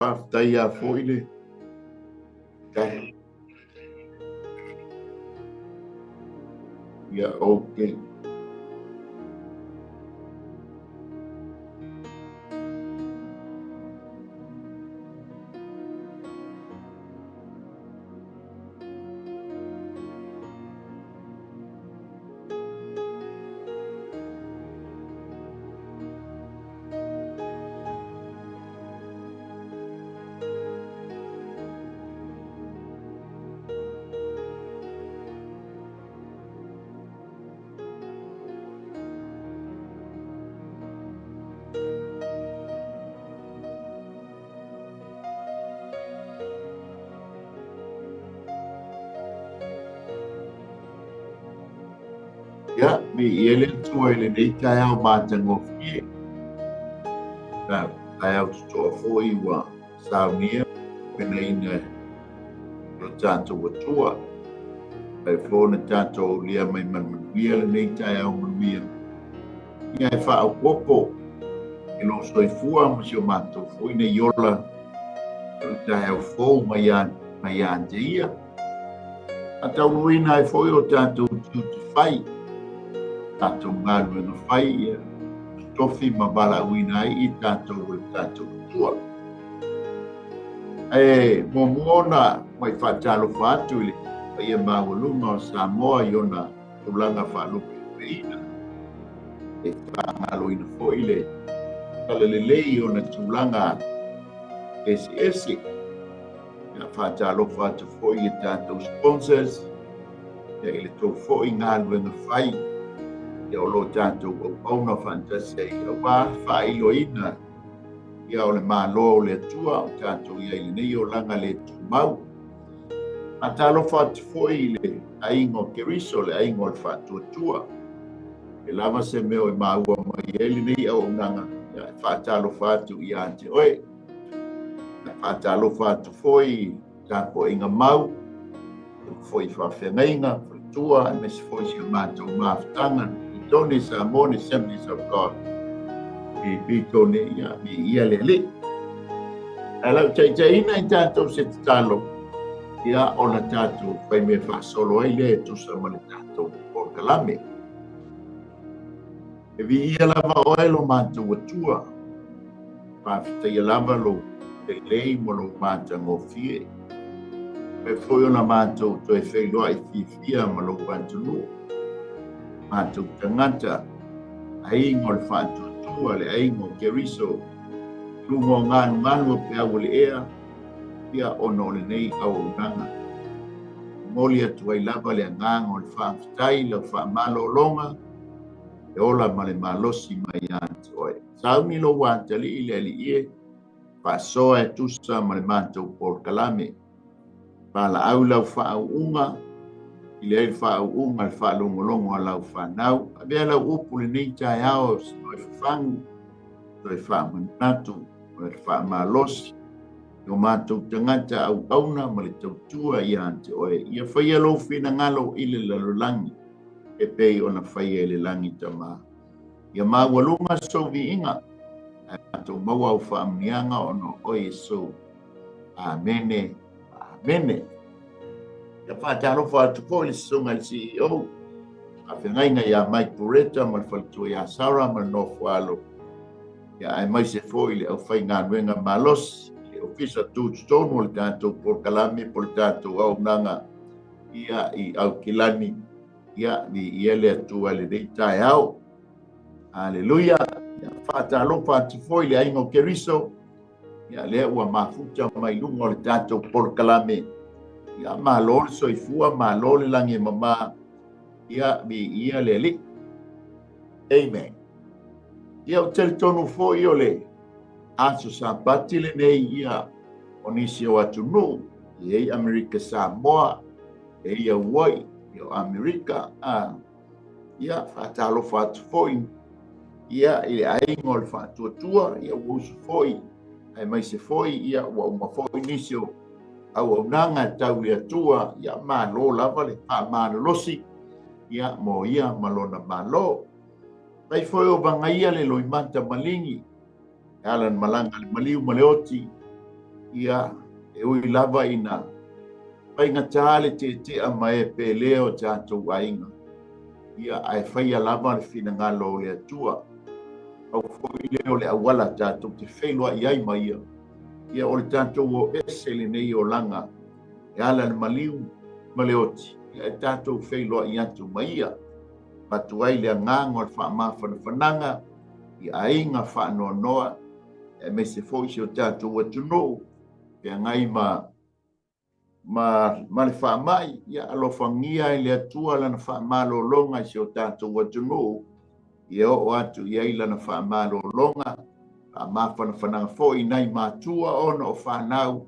Faafetai foi le ia okay. Ia, viia le Atua i lenei taeao matagofie. Taeao totoa foi ua saunia penaina lo tatou Atua. Ai foi na tatou aulia mai manuia lenei taeao manuia. Ia e faaopoopo i lou soifua ma si o matou foi nei ola o le taeao fou mai ia te ia. Faataunuuina ai foi o tatou tiute fai, tatou galuega fai, ia tofi ma valaauina ai i tatou e le tatou Atua. Ae muamua ona mai faatalofa atu i le paia maualuga o Samoa i ona tulaga faalupelupeina. E faagaloina foi le talalelei i ona tulaga eseese. Ia faatalofa atu foi i tatou sponsors, ia i le tou foi galuega fai, ia o lo tatou auauna faatasi ai aua faailoaina ia o le Malo o le Atua o tatou ia i lenei olaga le tumau. Faatalofa atu foi i le aiga o Keriso, le aiga o le Faatuatua. E lava se mea o maua mai ai lenei auaunaga, ia e faatalofa atu ia te oe. Faatalofa atu foi i tapuaiga mau, foi faafeagaiga, faletua, aemaise foi si o matou mafutaga i Tony Samoa Assemblies of God. I Tony ia viia le Alii. Ae lau taitaiina i tatou se tatalo, ia ona tatou faimea faasolo ai lea e tusa ma le tatou polokalame. E viia lava oe lo matou Atua, faafetaia lava lou lelei ma lou matagofie. E foi ona matou toe feiloai fiafia ma lou atunuu, matou tagata, aiga o le Faatuatua, le aiga o Keriso, luga o galugalu o peau o le ea, ia ona o lenei auaunaga. Momoli atu ai lava le agaga o le faafetai, lau faamalologa, e ola ma le malosi mai ia te oe. Sauni lou atalii le Alii e, faasoa e tusa ma le matou polokalame. Valaau lau faauuga, i le ai le faauuga le faalogologo a lau fanau. Avea lau upu lenei taeao toe fafagu, toe faamanatu, ma le faamalosi. O matou tagata auauna ma le tautua ia te oe. Ia faia lou finagalo i le lalolagi, e pei ona faia i le lagi Tama. Ia maualuga sou viiga, ae matou maua au faamanuiaga ona o Iesu. Amene, amene. Ia faatalofa atu foi le susuga i le CEO, faafeagaiga ia Mike Buretta ma le faletua ia Sarah ma le nofoalo. Ia aemaise foi le aufaigaluega malosi, le ofisa tutotonu o le tatou polokalame po o le tatou auaunaga ia i Aukilani. Ia viia le Atua i lenei taeao. Aleluia. Ia faatalofa atu foi le aiga o Keriso. Ia lea ua mafuta mai luga o le tatou polokalame. Ia malo le soifua, malo le lagi e mama. Ia viia le Alii. Amen. Ia o talitonu foi o le aso Sapati lenei ia o nisi o atunuu, e i ai Amerika Samoa, e i Hawaii, e o Amerika, ia faatalofa atu foi ia i le aiga o le Faatuatua, ia ua usu foi, aemaise foi ia ua uma foi nisi o auaunaga e tau le Atua, ia malo lava le faamalolosi, ia mo ia ma lona malo. Mai foi o vagaia le loimata maligi, e ala na malaga le maliu ma le oti, Ia, e ui lava ina faigata le tietia ma e pele o tatou aiga, ia, ae faia lava le finagalo o le Atua. Pau foi lea o le auala tatou te feiloai ai ma ia, ia o le tatou o ese lenei olaga e ala le maliu ma le oti, ia e tatou feiloai atu ma ia. Avatu ai le agaga o le faamafanafanaga i aiga faanoanoa, aemaise foi si o tatou atunuu feagai ma le faamai. Ia alofagia e le Atua lana faamalologa i si o tatou atunuu, ia oo atu i ai lana faamalologa, faamafanafanaga foi nai matua ona o fanau,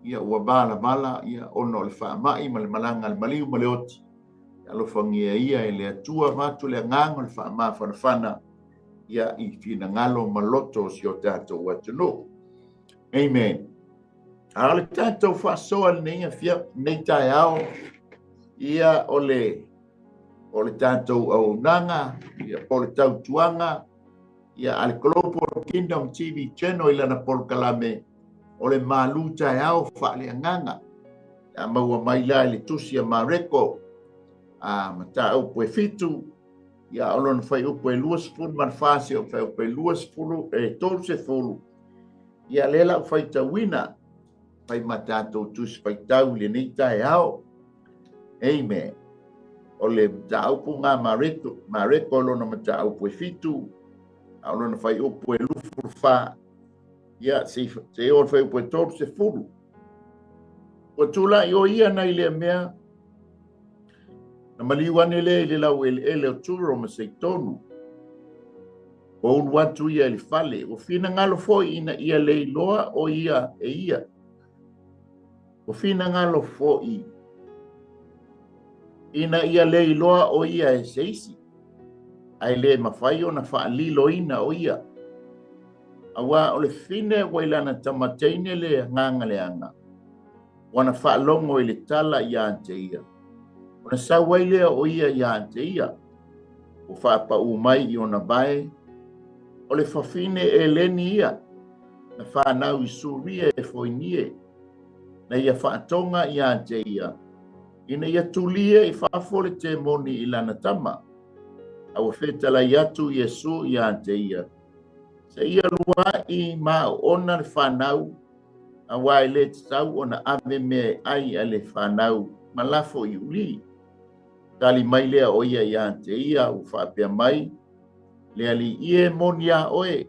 ia ua valavala, ia ona o le faamai ma le malaga a le maliu ma le oti. Alofagia ia e le Atua, avatu le agaga o le faamafanafana, ia i finagalo ma loto o si o tatou atunuu. Amen. A o le tatou faasoa lenei taeao, ia o le tatou auaunaga, ia po o le tautuaga, ia a le Global Kingdom TV Channel i lana polokalame o le malu taeao faaleagaga. A maua mai la i le tusi a Mareko, a mataupu e 7, ia o lona fuaiupu e 24 seia oo i le fuaiupu e 30, ia lea la ua faitauina fai ma tatou tusi faitau i lenei taeao. Amen. O le mataupu ngā Mareko lona mataupu e 7, a o lona fuaiupu e 24, ia seia oo i le fuaiupu e 30. Ua tulai o ia nai lea mea, na maliu ane lea i le laueleele o Turo ma Seitonu. Ua ulu atu ia i le fale, ua finagalo foi ina ia le iloa o ia e ia. Ua finagalo foi ina ia le iloa o ia e se isi, ae le mafai ona faaliloina o ia. Aua o le fine ua i lana tamateine le agaga leaga, ua na faalogo i le tala ia te ia. Ona sau ai lea o ia ia te ia, ua faapau mai i ona vae, o le fafine Eleni ia, na whanau i Suria e Foinie, na ia whaatonga ia te ia, ina ia tulia i fafo le te moni i lana tama. A ua whetalai atu Iesu ia te ia, se ia lua i maa ona le whanau, a wai le te tau ona ave mea ai a le whanau, ma lafo i uli. Tali mai lea o ia ia te ia, ua whaapea mai, le ali ie moni a oe,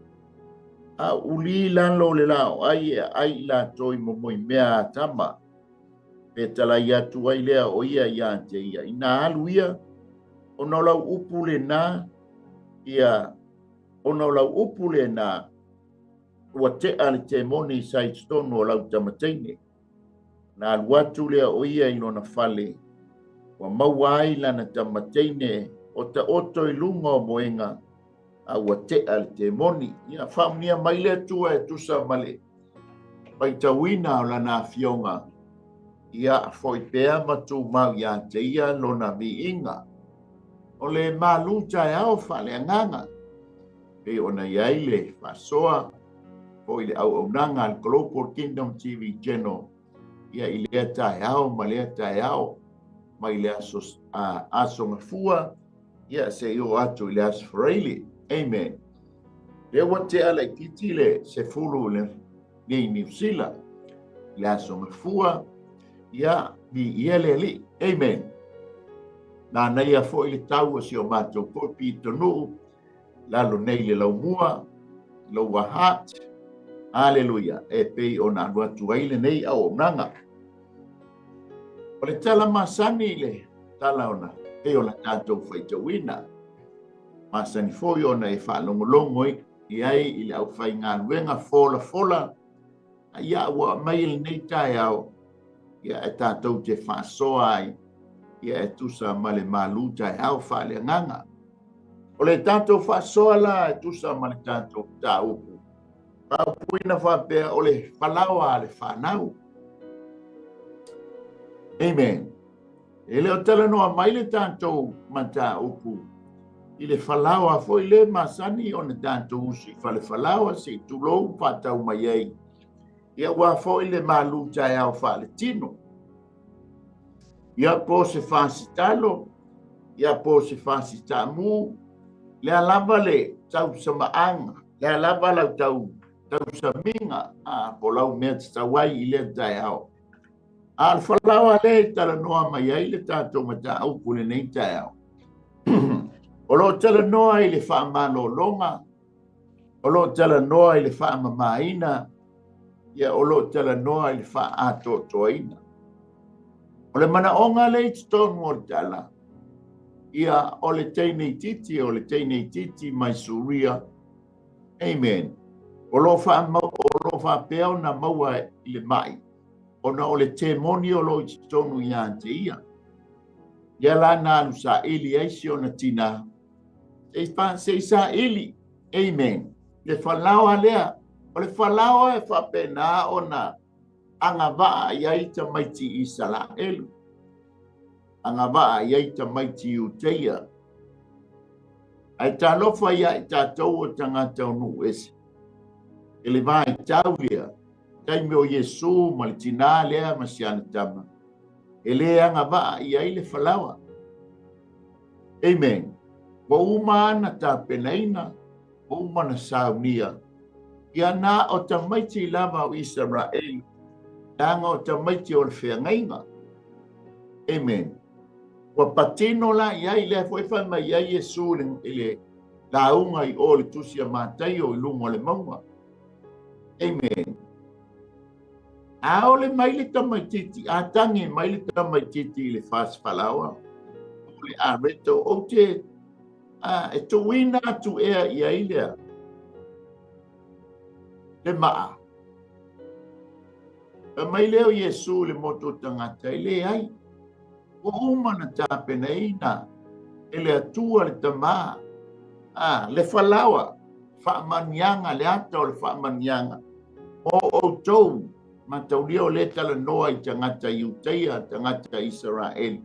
a uli lalo le lao ai e ai la toi mo moi mea a tama. Pe talai atu ai lea o ia ia te ia. Ina alu ia, ona o lau upu le nā, ia, ona o lau upu le nā, ua tea le te moni sa i totonu o lau tamateine. Na alu atu lea o ia i lona fale, ua maua ai lana tamateine o ta oto i lunga o moenga, a ua tea le te moni. Ia whaonia mai le Atua e tusa ma le faitauina o lana afioga, ia foi pea ma tumau ia te ia lona viiga. O le malu taeao faaleagaga, pei ona i ai le faasoa foi le auaunaga a le Global Kingdom TV Channel, ia i lea taeao ma lea taeao, mai le aso, aso gafua, ia se i oo atu i le aso Faraile. Amen. Le ua tea laitiiti le 10 le nei Niu Sila, le aso gafua, ia viia le Alii. Amen. Nānaia foi le tau o si o mātou foi pitonuu, lalo nei le laumua, lower heart. Hallelujah. E pei ona alu atu ai lenei auaunaga. O le tala masani le tala ona, pei ona tatou faitauina. Masani foi ona e faalogologo i ai i le aufaigaluega folafola, a ia ua mai lenei taeao, ia e tatou te faasoa ai, ia e tusa ma le malu taeao faaleagaga. O le tatou faasoa la e tusa ma le tatou mataupu, faaupuina faapea o le falaoa a le fanau. Amen. E le o talanoa mai le tatou mataupu i le falaoa foi le masani ona tatou usu i fale falaoa se i tulou faatau mai ai. Ia aua foi le malu taeao faaletino. Ia po o se fasitalo, ia po o se fasitaamu, lea lava le tausamaaga, lea lava lau tau tausamiga, a po o lau mea tatau ai i lea taeao. A o le falaoa lea e talanoa mai ai le tatou mataupu i lenei taeao, o lo o talanoa i le faamalologa, o lo o talanoa i le faamamaina, ia o lo o talanoa i le faaatoatoaina. O le manaoga lea i totonu o le tala, ia o le teine itiiti, o le teine itiiti mai Suria, amen, o lo o faapea ona maua i le mai, ona o le temoni o lo o i totonu ia te ia. Ia la na alu saili ai si ona tinā, se i saili, amen, le falaoa lea, o le falaoa e faapena ona agavaa i ai tamaiti Isaraelu, agavaa i ai tamaiti Iuteia. Ae talofa ia i tatou o tagata o nuu ese. I le vaitau lea, taimi o Iesu ma le tinā lea ma si ana tama, e le agavaa i ai le falaoa. Amen. Ua uma ana tapenaina, ua uma na saunia. Ia na o tamaiti lava o Isaraelu, leaga o tamaiti o le feagaiga. Amen. Ua patino la i ai, lea foi fai mai ai Iesu i le lauga i o le tusi a Mataio i luga o le mauga. Amen. A ole mai le tamaititi, a tangi mai le tamaititi i le fasifalaoa, o le areto, ou te e tuuina atu ea i ai lea le maa. Fai mai lea o Iesu i le motu o tagata, e leai, ua uma na tapenaina e le Atua le Tama, le falaoa, faamanuiaga, le ata o le faamanuiaga mo outou. Mataulia o lea talanoa i tagata Iuteia, tagata Isaraeli.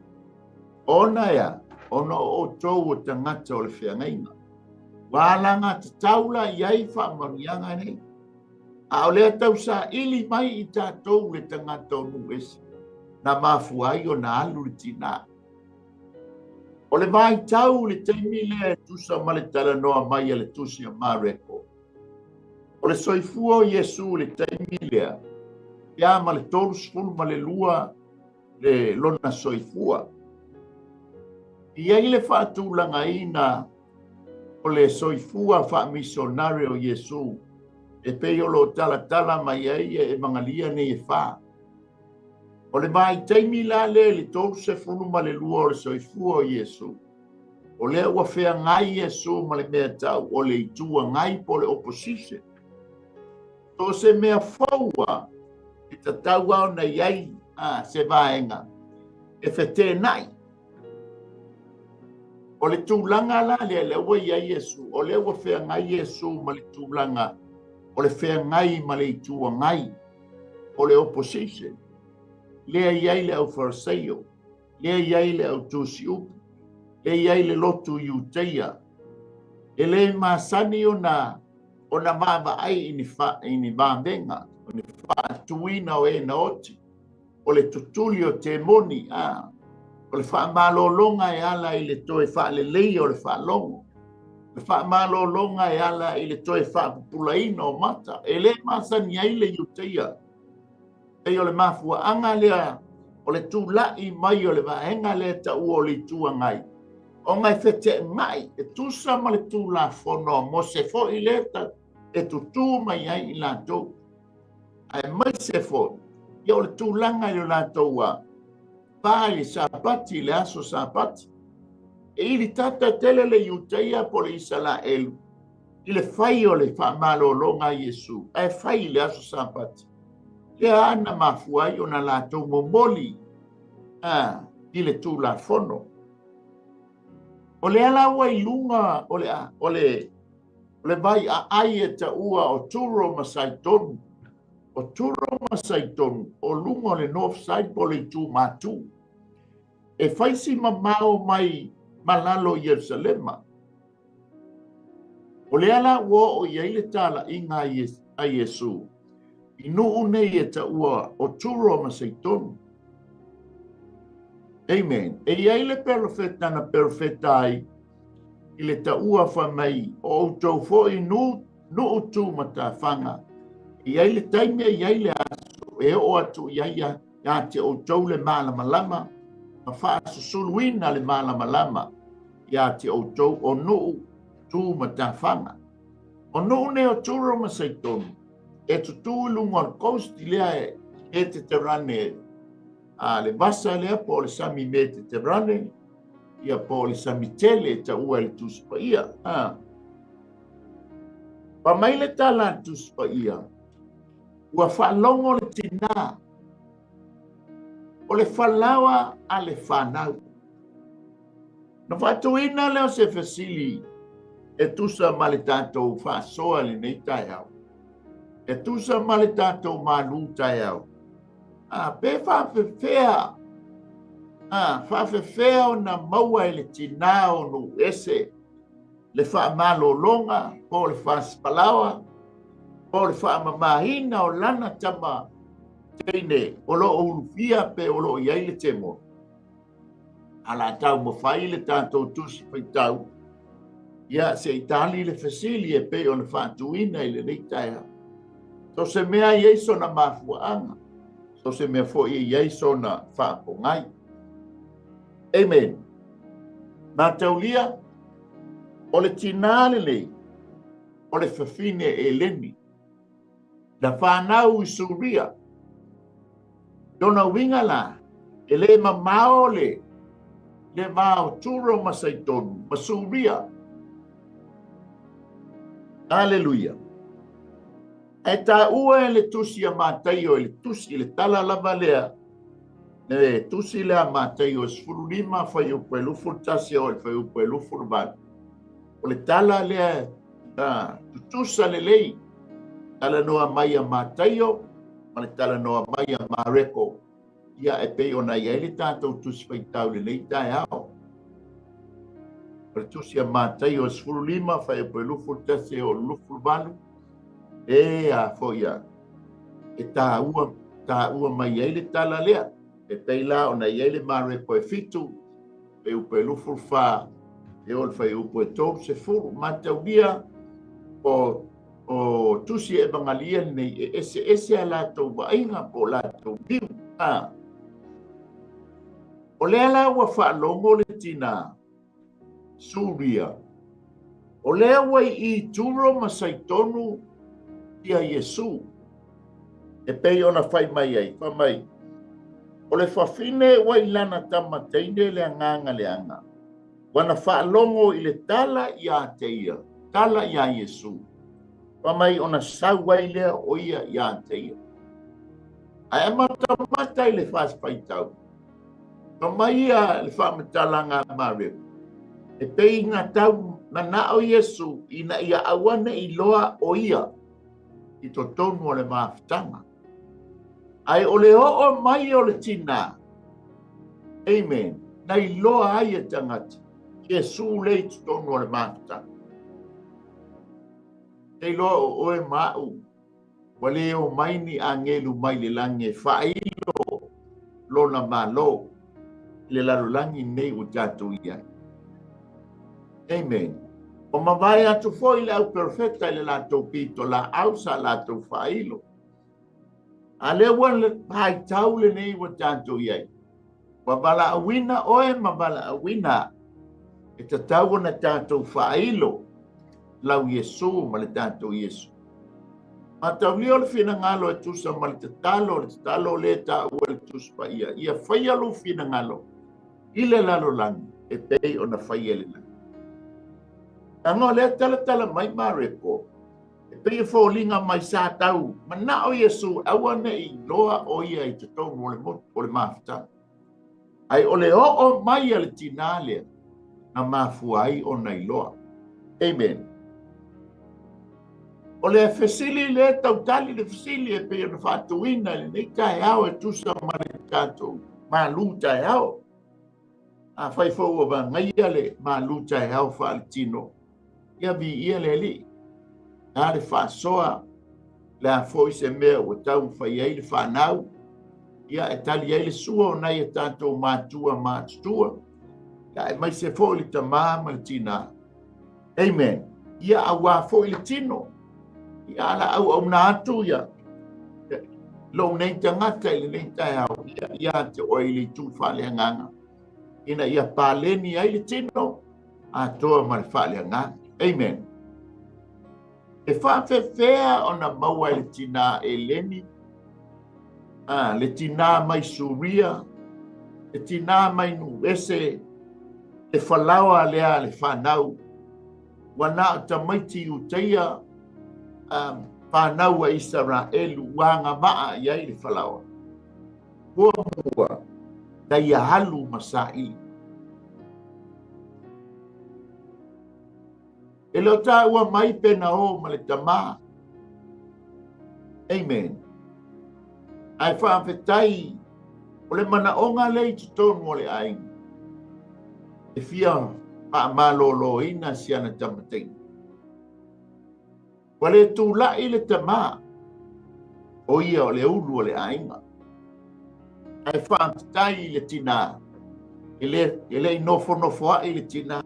Ona ea, ona o outou o tagata o le feagaiga. Ua alagatatau la i ai faamanuiaga nei. A o lea tausaili mai i tatou le tagata o nuu ese, na mafua ai ona alu le tinā. O le vaitau le taimi lea e tusa ma le talanoa mai a le tusi a Mareko. O le soifua o Iesu le taimi lea, pe a ma le 32 le lona soifua. I ai le faatulagaina o le soifua faamisionare o Iesu, e pei o lo talatala mai ai e evangeliia nei e fa. O le vaitaimi la lea i le 32 o le soifua o Iesu, o lea ua feagai Iesu ma le mea tau o le itu agai po o le opposition. So o se mea foua e tatau lava ona i ai se vaega e feteenai. O le tulaga la lea, lea ua i ai Iesu, o lea ua feagai Iesu ma le tulaga o le feagai ma le itu agai, o le opposition. Lea i ai le au Fariseio, lea i ai le au tusi upu, lea i ai le lotu Iuteia. E le masani ona vaavaai i ni vavega, o ni faatuina o e na oti, o le tutuli o temoni, o le faamalologa e ala i le toe faaleleia o le faalogo, le faamalologa e ala i le toe faapupulaina o mata. E le masani ai le Iuteia. Pei o le mafuaaga lea o le tula'i mai o le vaega lea taua o le itu agai, ona e feteenai e tusa ma le Tulafono a Mose foi lea e tutū mai ai i latou. Aemaise foi ia o le tulaga i le latou pa i le Sapati, le aso Sapati. E ili tata tele le Iuteia po le Isaraelu i le fai o le faamalologa a Iesu, ae fai i le aso Sapati. Lea ana mafua ai ona latou momoli i le Tulafono. O lea la ua i luga o le vai aai e taua o Turo ma Saitonu. O Turo ma Saitonu o luga o le North Side po o le itu matu. E fai si mamao mai malalo i Ierusalema. O lea la ua oo i ai le talaiga a Iesu. I nuu nei e taua o Turo ma Seitonu. Amen. E i ai le perofeta na perofeta ai i le taua fai mai o outou foi nu, nuu tu matafaga. E i ai le taimi e i ai le aso e oo atu i ai ia te outou le malamalama ma faasusuluina le malamalama ia te outou o nuu tu matafaga. O nuu nei o Turo ma Saitonu e tutū i luga o le coast lea e Meteterane, a le vasa lea po o le sami Meteterane, ia po o le sami tele e taua e le Tusi Paia. A. Fai mai le tala a le Tusi Paia, ua faalogo le tinā o le falaoa a le fanau. Na faatuina lea o se fesili e tusa ma le tatou faasoa i lenei taeao, e tusa ma le tatou malu taeao. A, pe faafefea, a, faafefea ona maua e le tinā o nuu ese le faamalologa po o le fasipalaoa po o le faamamaina o lana tama teine o lo o ulufia pe o lo o i ai le temoni. A la taumafai le tatou tusi faitau, ia se i tali le fesili e pei ona faatuina i lenei taeao. So se mea e i ai sona mafuaaga, so se mea foi e i ai sona faapogai. Amen. Mataulia, o le tinā lenei, o le fafine Eleni, na fanau i Suria. Lona uiga la, e le mamao le le va o Turo ma Saitonu ma Suria. Aleluia. Ae taua e le tusi a Mataio i le tusi i le tala lava lea, le tusi lea a Mataio e 15 fuaiupu e 21 e oo i le fuaiupu e 28. O le tala lea a tutusa lelei, talanoa mai a Mataio ma le talanoa mai a Mareko, ia e pei ona i ai le tatou tusi faitau i lenei taeao. O le tusi a Mataio e 15, fuaiupu e 21 e oo i le 28, e a foi a, e taua, taua mai ai le tala lea. E pei la ona i ai le Mareko e 7, fuaiupu e 24, e oo i le fuaiupu e 30. Mataulia o o tusi evagalia lenei e eseese a latou vaaiga po o latou viu. A. O lea la ua faalogo le tinā, Suria, o lea ua i i Turo ma Saitonu ia Iesū, e pei ona fai mai ai, fai mai, o le fafine ua i lana tama teine le agaga leaga, ua na faalogo i le tala ia te ia, tala iā Iesū, fai mai ona sau ai lea o ia ia te ia. Ae amatamata i le faitau, fai mai ia le faamatalaga a Mareko, e pei na tau manao Iesū ina ia aua ne i iloa o ia i totonu o le mafutaga. Ae o le oo mai o le tinā, amen, na iloa ai e tagata, Iesū lea i totonu o le mafutaga. Te iloa o oe ma a'u, ua le o mai ni agelu mai le lagi e faailo lona Malo i le lalolagi lenei ua tatou i ai. Amen. Ua mavae atu foi le au perofeta i le latou pitolaau sa latou faailo. A lea ua vaitau lenei ua tatou i ai, ua valaauina oe ma valaauina a'u, e tatau ona tatou faailo lau Iesū ma le tatou Iesū. Mataulia o le finagalo e tusa ma le tatalo, le tatalo lea e taua e le Tusi Paia, ia faia lou finagalo i le lalolagi e pei ona faia i le lagi. Leaga o lea e talatala mai Mareko, e pei e foliga mai sa tau manao Iesū aua ne i iloa o ia i totonu o le motu o le mafutaga. Ae o le oo mai a le tinā lea na mafua ai ona iloa. Amen. O le fesili lea tau tali le fesili e pei ona faatuina i lenei taeao e tusa ma le tatou malu taeao. Afai foi ua vagaia le malu taeao faaletino, ia viia le Alii. A le faasoa Le a foi se mea ua taumafai ai le fanau, ia e tali ai le sua o nai a tatou matua matutua, ia aemaise foi le tamā ma le tinā. Amen. Ia auā foi le tino. Ia ala auauna atu ia lou nei tagata i lenei taeao, ia ia te oe i le itu faaleagaga, ina ia paleni ai le tino atoa ma le faaleagaga. Amen. E faafefea ona maua e le tinā Eleni, a, le tinā mai Suria, le tinā mai Nuese, le falaoa lea a le fanau, ua na o tamaiti Iutaia, a, fanau a Isaraelu ua agavaa i ai le falaoa. Muamua, na ia alu ma saili. E le o taua mai pe na o ma le tamā. Amen. Ae faafetai o le manaoga lea i totonu o le aiga e fia faamaloloina si ana tamateina. Ua le tulai le tamā, o ia o le ulu o le aiga. Ae faafetai i le tinā, e le, e le i nofonofoaʻi le tinā.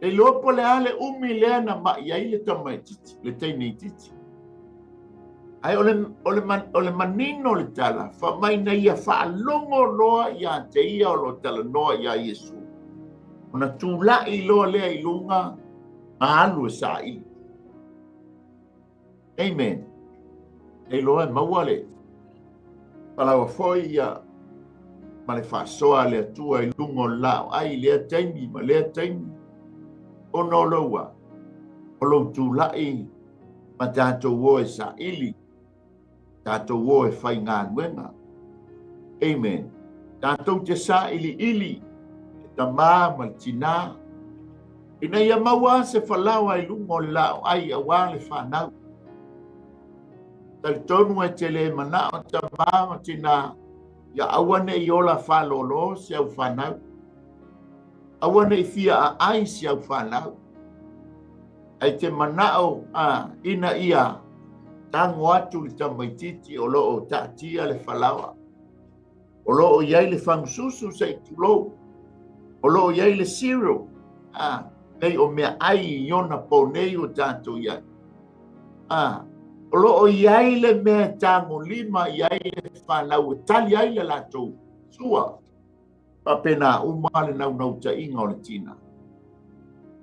E iloa po o le a le umi lea na maʻi ai le tamaitiiti, le teine itiiti. Ae o le, o le, o le manino o le tala, fai mai na ia faalogo loa ia te ia o lo o talanoa iā Iesu. Ona tulai loa lea i luga ma alu e saili. Amen. E iloa e maua le palaoa foi ia ma le faasoa a le Atua i luga o le laoai i lea taimi ma lea taimi, ona o lou a, o lou tulai ma tatou o e saili. Tatou o e faigaluega. Amen. Tatou te sailiili le tamā ma le tinā, ina ia maua se falaoa i luga o le laoai auā le fanau. Talitonu e te le manao tamā ma tinā, ia aua ne i ola faalōlō si au fanau. Aua ne i fia aai si au fanau. Ae te manao a, ina ia tago atu le tamaitiiti o lo o taatia le falaoa, o lo o i ai le fagususu se i tulou, o lo o i ai le cereal, a, pei o meaai i ona po nei ua tatou i ai. A, o lo o i ai le mea e tagolima i ai le fanau e tali ai le latou sua. Faapena uma le naunautaiga o le tina.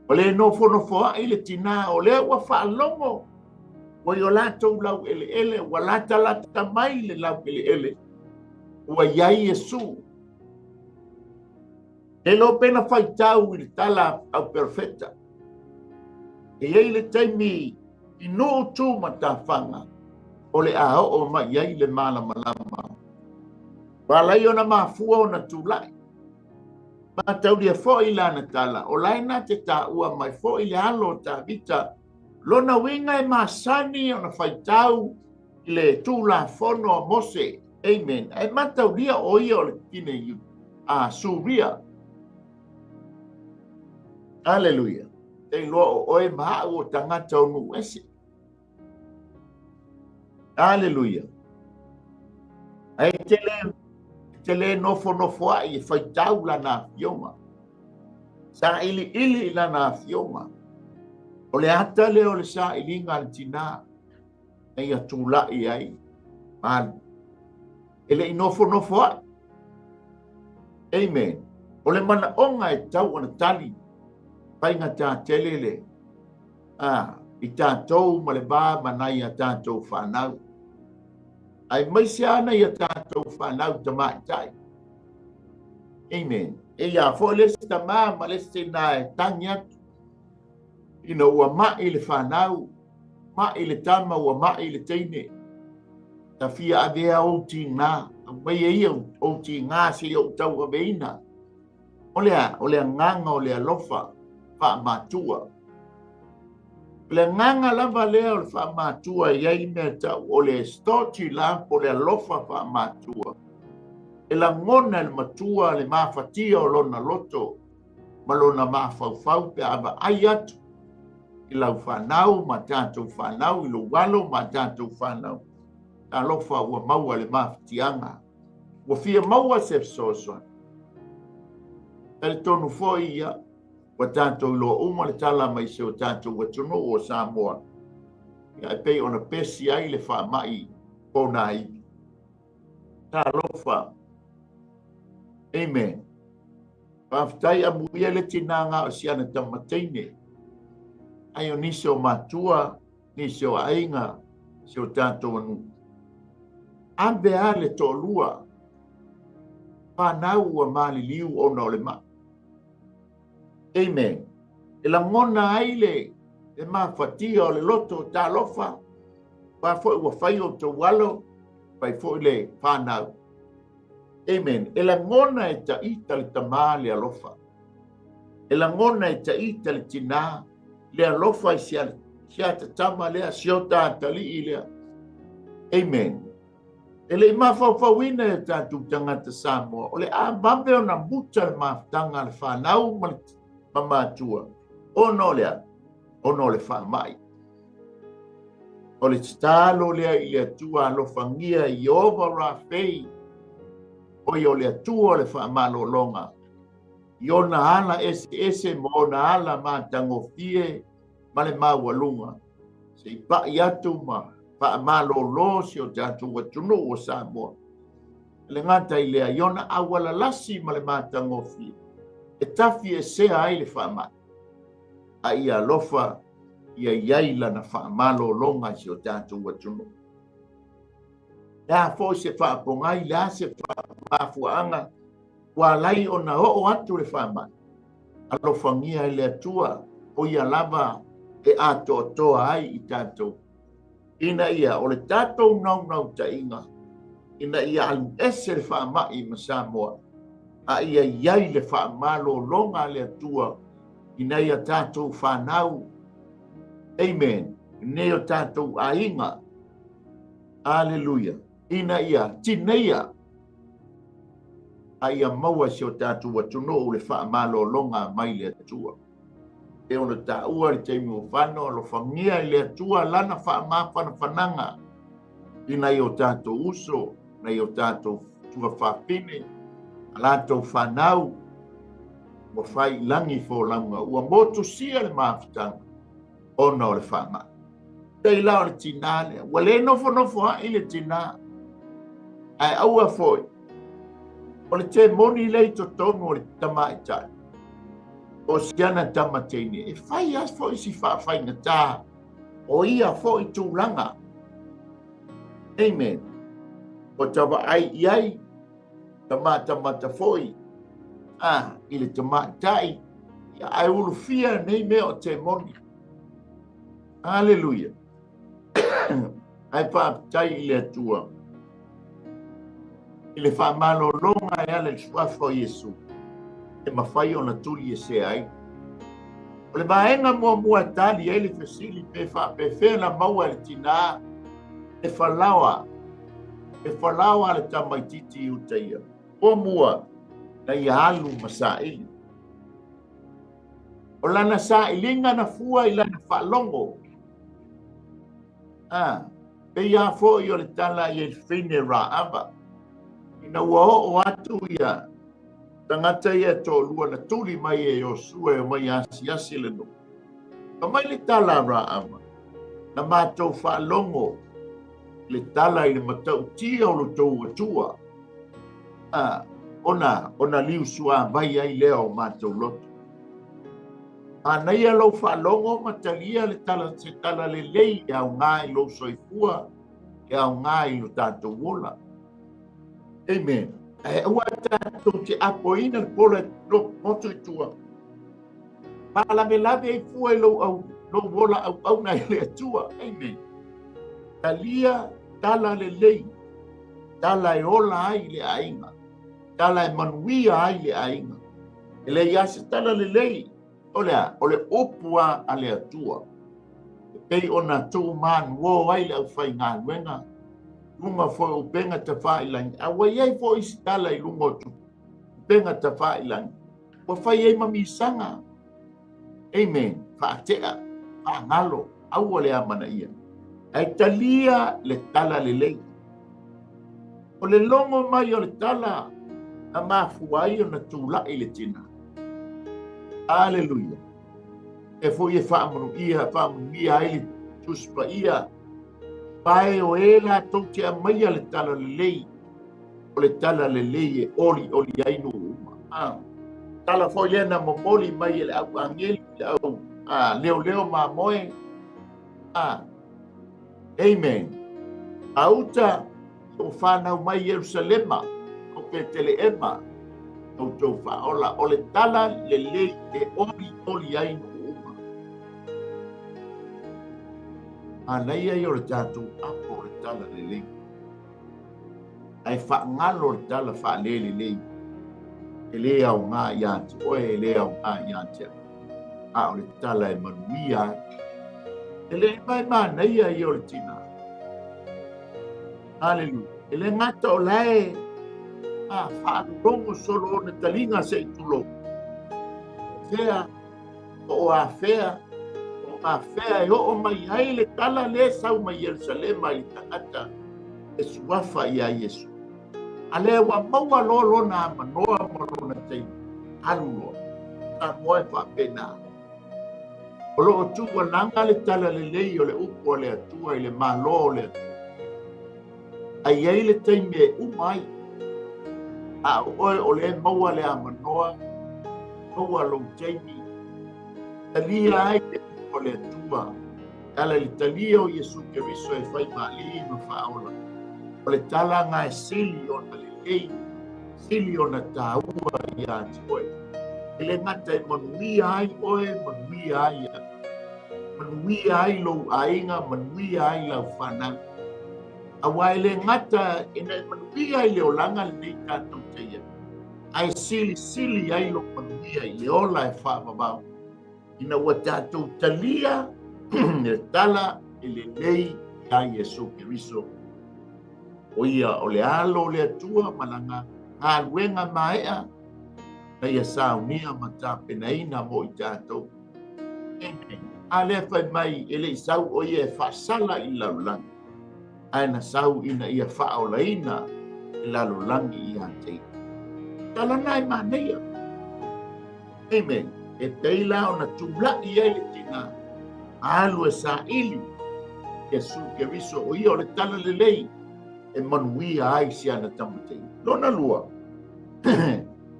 Ua le nofonofoaʻi le tina, o lea ua faalogo ua i o latou laueleele, ua latalata mai le laueleele, ua i ai Iesu. Le iloa pe na faitau i le tala au perofeta. E i ai le taimi i nuu tu ma tafaga o le a oo mai i ai le malamalama. Ua ala ai ona mafua ona tulai. Mataulia foi lana tala, o la e na te taua mai foi le alo o Tavita, lona uiga e masani ona faitau i le Tulafono a Mose. Amen. Ae mataulia o ia o le tine a Suria. Aleluia. Te iloa o oe ma au o tagata o nuu ese. Aleluia. Ae te le, te le nofonofoaʻi e faitau lana afioga. Sailiili i lana afioga. O le ata lea o le sailiga a le tinā na ia tulai ai malu. E le i nofonofoaʻi. Amen. O le manaoga e tau ona tali faigata tele le a i tatou ma le va ma nai a tatou fanau. Aemaise lava nai a tatou fanau tamaitai. Amen. E ia foi le isi tamā ma le isi tinā e tagi atu ina ua maʻi le fanau, maʻi le tama, ua maʻi le teine. Ta fia avea ou tigā, aumaia ia ou tigā seia ou tauaveina. O le a? O le agaga o le alofa faamatua. O le agaga lava lea o le faamatua e i ai le mea e tau o le storge love po o le alofa faamatua. E lagona e le matua le mafatia o lona loto ma lona mafaufau pe a vaai atu I lau fanau ma tatou fanau, i lou alo ma tatou fanau. Talofa ua maua le mafatiaga, ua fia maua se fesoasoani. Talitonu foi ia, ua tatou iloa uma le tala mai si o tatou atunuu o Samoa, ia e pei ona pesi ai le faamai ponaivi. Talofa. Amen. Faafetai amuia le tinaga o si ana tamateine. Ai o nisi o matua, nisi o aiga, si o tatou anu. Ave a le toalua, whanau ua maliliu ona o le mai. Amen. E langona ai le mafatia o le loto talofa, pa foi ua fai o tau alo, fai foi le whanau. Amen. E langona e taita le tama le alofa. E langona e taita le tina le alofa i sia tatama lea, siota atalii lea. Amen. E le mafaufauina e tatou tagata Samoa, o le a vave ona muta le mafutaga a le whanau ma le mamatua. Ona o lea, ona o le faamai. O le tatalo lea i le Atua alofagia Ieova Rafei, o ia o le Atua o le faamalologa, i ona ala eseese ma ona ala matagofie ma le maualuga, se i pai atu ma faamalolo si o tatou atunuu o Samoa. Le gata i lea, i ona aualalasi ma le matagofie, e tafi e sea ai le faamai, a ia alofa ia iai lana faamalologa si o tatou atunuu. Le a foi se faapogai, le a se mafuaaga, ua alai ona oo atu le faamai. Alofagia e le Atua, o ia lava e atoatoa ai i tatou. Ina ia o le tatou naunautaiga, ina ia alu ese le faamai ma Samoa, a ia iai le faamalologa a le Atua, ina ia tatou whanau. Amen. Nei o tatou aiga. Aleluia. Ina ia tineia a ia maua si o tatou atunuu le faamalologa mai le Atua. E ona taua le taimi o whano, alofagia i le Atua lana faamafanafanaga ina i o tatou uso, ina i o tatou tuafafine, a latou whanau, ua fai langi folauga, ua motusia le mafutaga ona o le faamai. Tei la o le tina lea, ua le nofonofo ai le tina, ae aua foi, o le te moni lei totonu o le tamaitai, o siana tamateine, e fai as foi si faafaigata, o ia foi tulaga. Amen. O tavaai i ai, tamatamata foi, i le tamaitai, ae ulufia nei mea o te moni. Aleluia. Ae faafetai i le Atua, i le faamalologa e ala i le suafa o Iesu, e mafai ona tuli e sea ai. O le vaega muamua e tali ai le fesili pe faapefea na maua e le tina e falaoa le tamaititi i uta ia. Muamua, na ia alu ma saili. O lana sailiga na fua i lana faalogo. Pe ia foi o le tala i e whine Raava. Ina ua oo atu ia tagata ia toalua na tuli mai e Iosua e o mai asiasi le nuu. Ka mai le tala a Raava, na mātou faalogo le tala i le matautia o lo tou Atua. Ona liusua vai ai lea o mātou loto. Anaia lou faalogo ma talia le tala se tala lelei e au ngā i lou soifua, e au ngā i lo tātou ola. Amen. Ae aua tātou te apoina le pola motu i tua. Pālavelave i fua i lou ola au auna i le Atua. Amen. Talia tala lelei, tala e ola ai le aiga, tala e manuia ai le aiga. E le ia se tala lelei, o lea, o le upu a le Atua. E pei ona tuu manuo ai le aufaigaluega, lunga foi o upenga tafailangi. A ua iai foi isi tala i luga o upenga tafailangi, ua fai ai ma misaga. Amen. Faatea. Faagalo, aua le amanaia, ae talia le tala lelei. O le logo mai o le tala na mafua ai ona tulai le tina. Aleluia. E foi e faamanuia, faamanuia ai le Tusi Paia, pae o e latou te aumaia le tala lelei, o le tala lelei e olioli ai nuu uma. Ah, tala foi lea na momoli mai e le au ageli, le au leoleo mamoe. Ah, amen. A uta o whanau mai Ierusalema, o Peteleema, outou faaola, o le tala lelei e olioli ai nuu uma. Manaia ia o le tatou apo o le tala lelei, ae faagalo le tala faalelelei, e le aoga ia te oe, e le aoga ia te au, a o le tala e manuia ai. E le mai manaia ia o le tina. Aleluia. E le gata o la e faalologo solo ona taliga se i tulou. Fea, po o afea, po o afea e oo mai ai le tala lea sau mai Ierusalema i le tagata e suafa ia Iesu. A lea ua maua loa lona amanoa ma lona taimi, alu loa. Samoa e faapena. O lo o tuualaga le tala lelei o le upu a le Atua i le Malo o le Atua. A i ai le taimi e uma ai, a o oe o lea maua le amanoa, maua lou taimi, talia ai le upu a le Atua, e ala i le talia o Iesu Keriso e fai ma Alii ma Faaola. O le tala lena e sili ona lelei, sili ona taua ia te oe. E le gata e manuia ai oe, manuia ai au. Manuia ai lou aiga, manuia ai lau fanau. Aua e le gata ina e manuia ai le olaga lenei tatou te i ai, ae silisili ai lou manuia i le ola e faavavau, ina ua tatou talia le tala e lelei ia Iesu Keriso. O ia o le alo o le Atua ma lana galuega maea na ia saunia ma tapenaina mo i tatou. Amen. A lea fai mai e le i sau o ia e faasala i le lalolagi, ae na sau ina ia faaolaina le lalolagi ia te ia. Tala na e manaia. Amen. E pei la ona tulai ai le tina, alu e saili Iesu Keriso, o ia o le tala lelei e manuia ai si ana tamateina. Lona lua,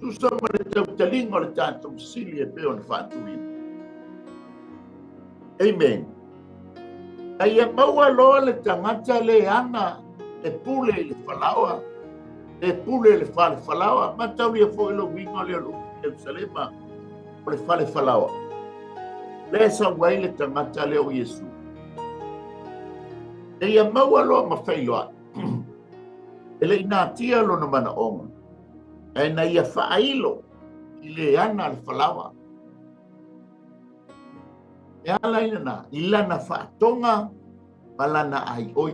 tusa ma le tautaliga o le tatou sili e pei ona faatuina. Amen. A ia maua loa le tagata le ana e pule i le falaoa, e pule i le fale falaoa, mataulia foi le uiga lea o le upu Ierusalema, o le fale falaoa. Lea e sau ai le tagata lea o Iesu. E ia maua loa ma feiloai, e le i natia lona manaoga, ae na ia faailo i le ana le falaoa. E ala i lana, i lana faatoga ma lana aioi.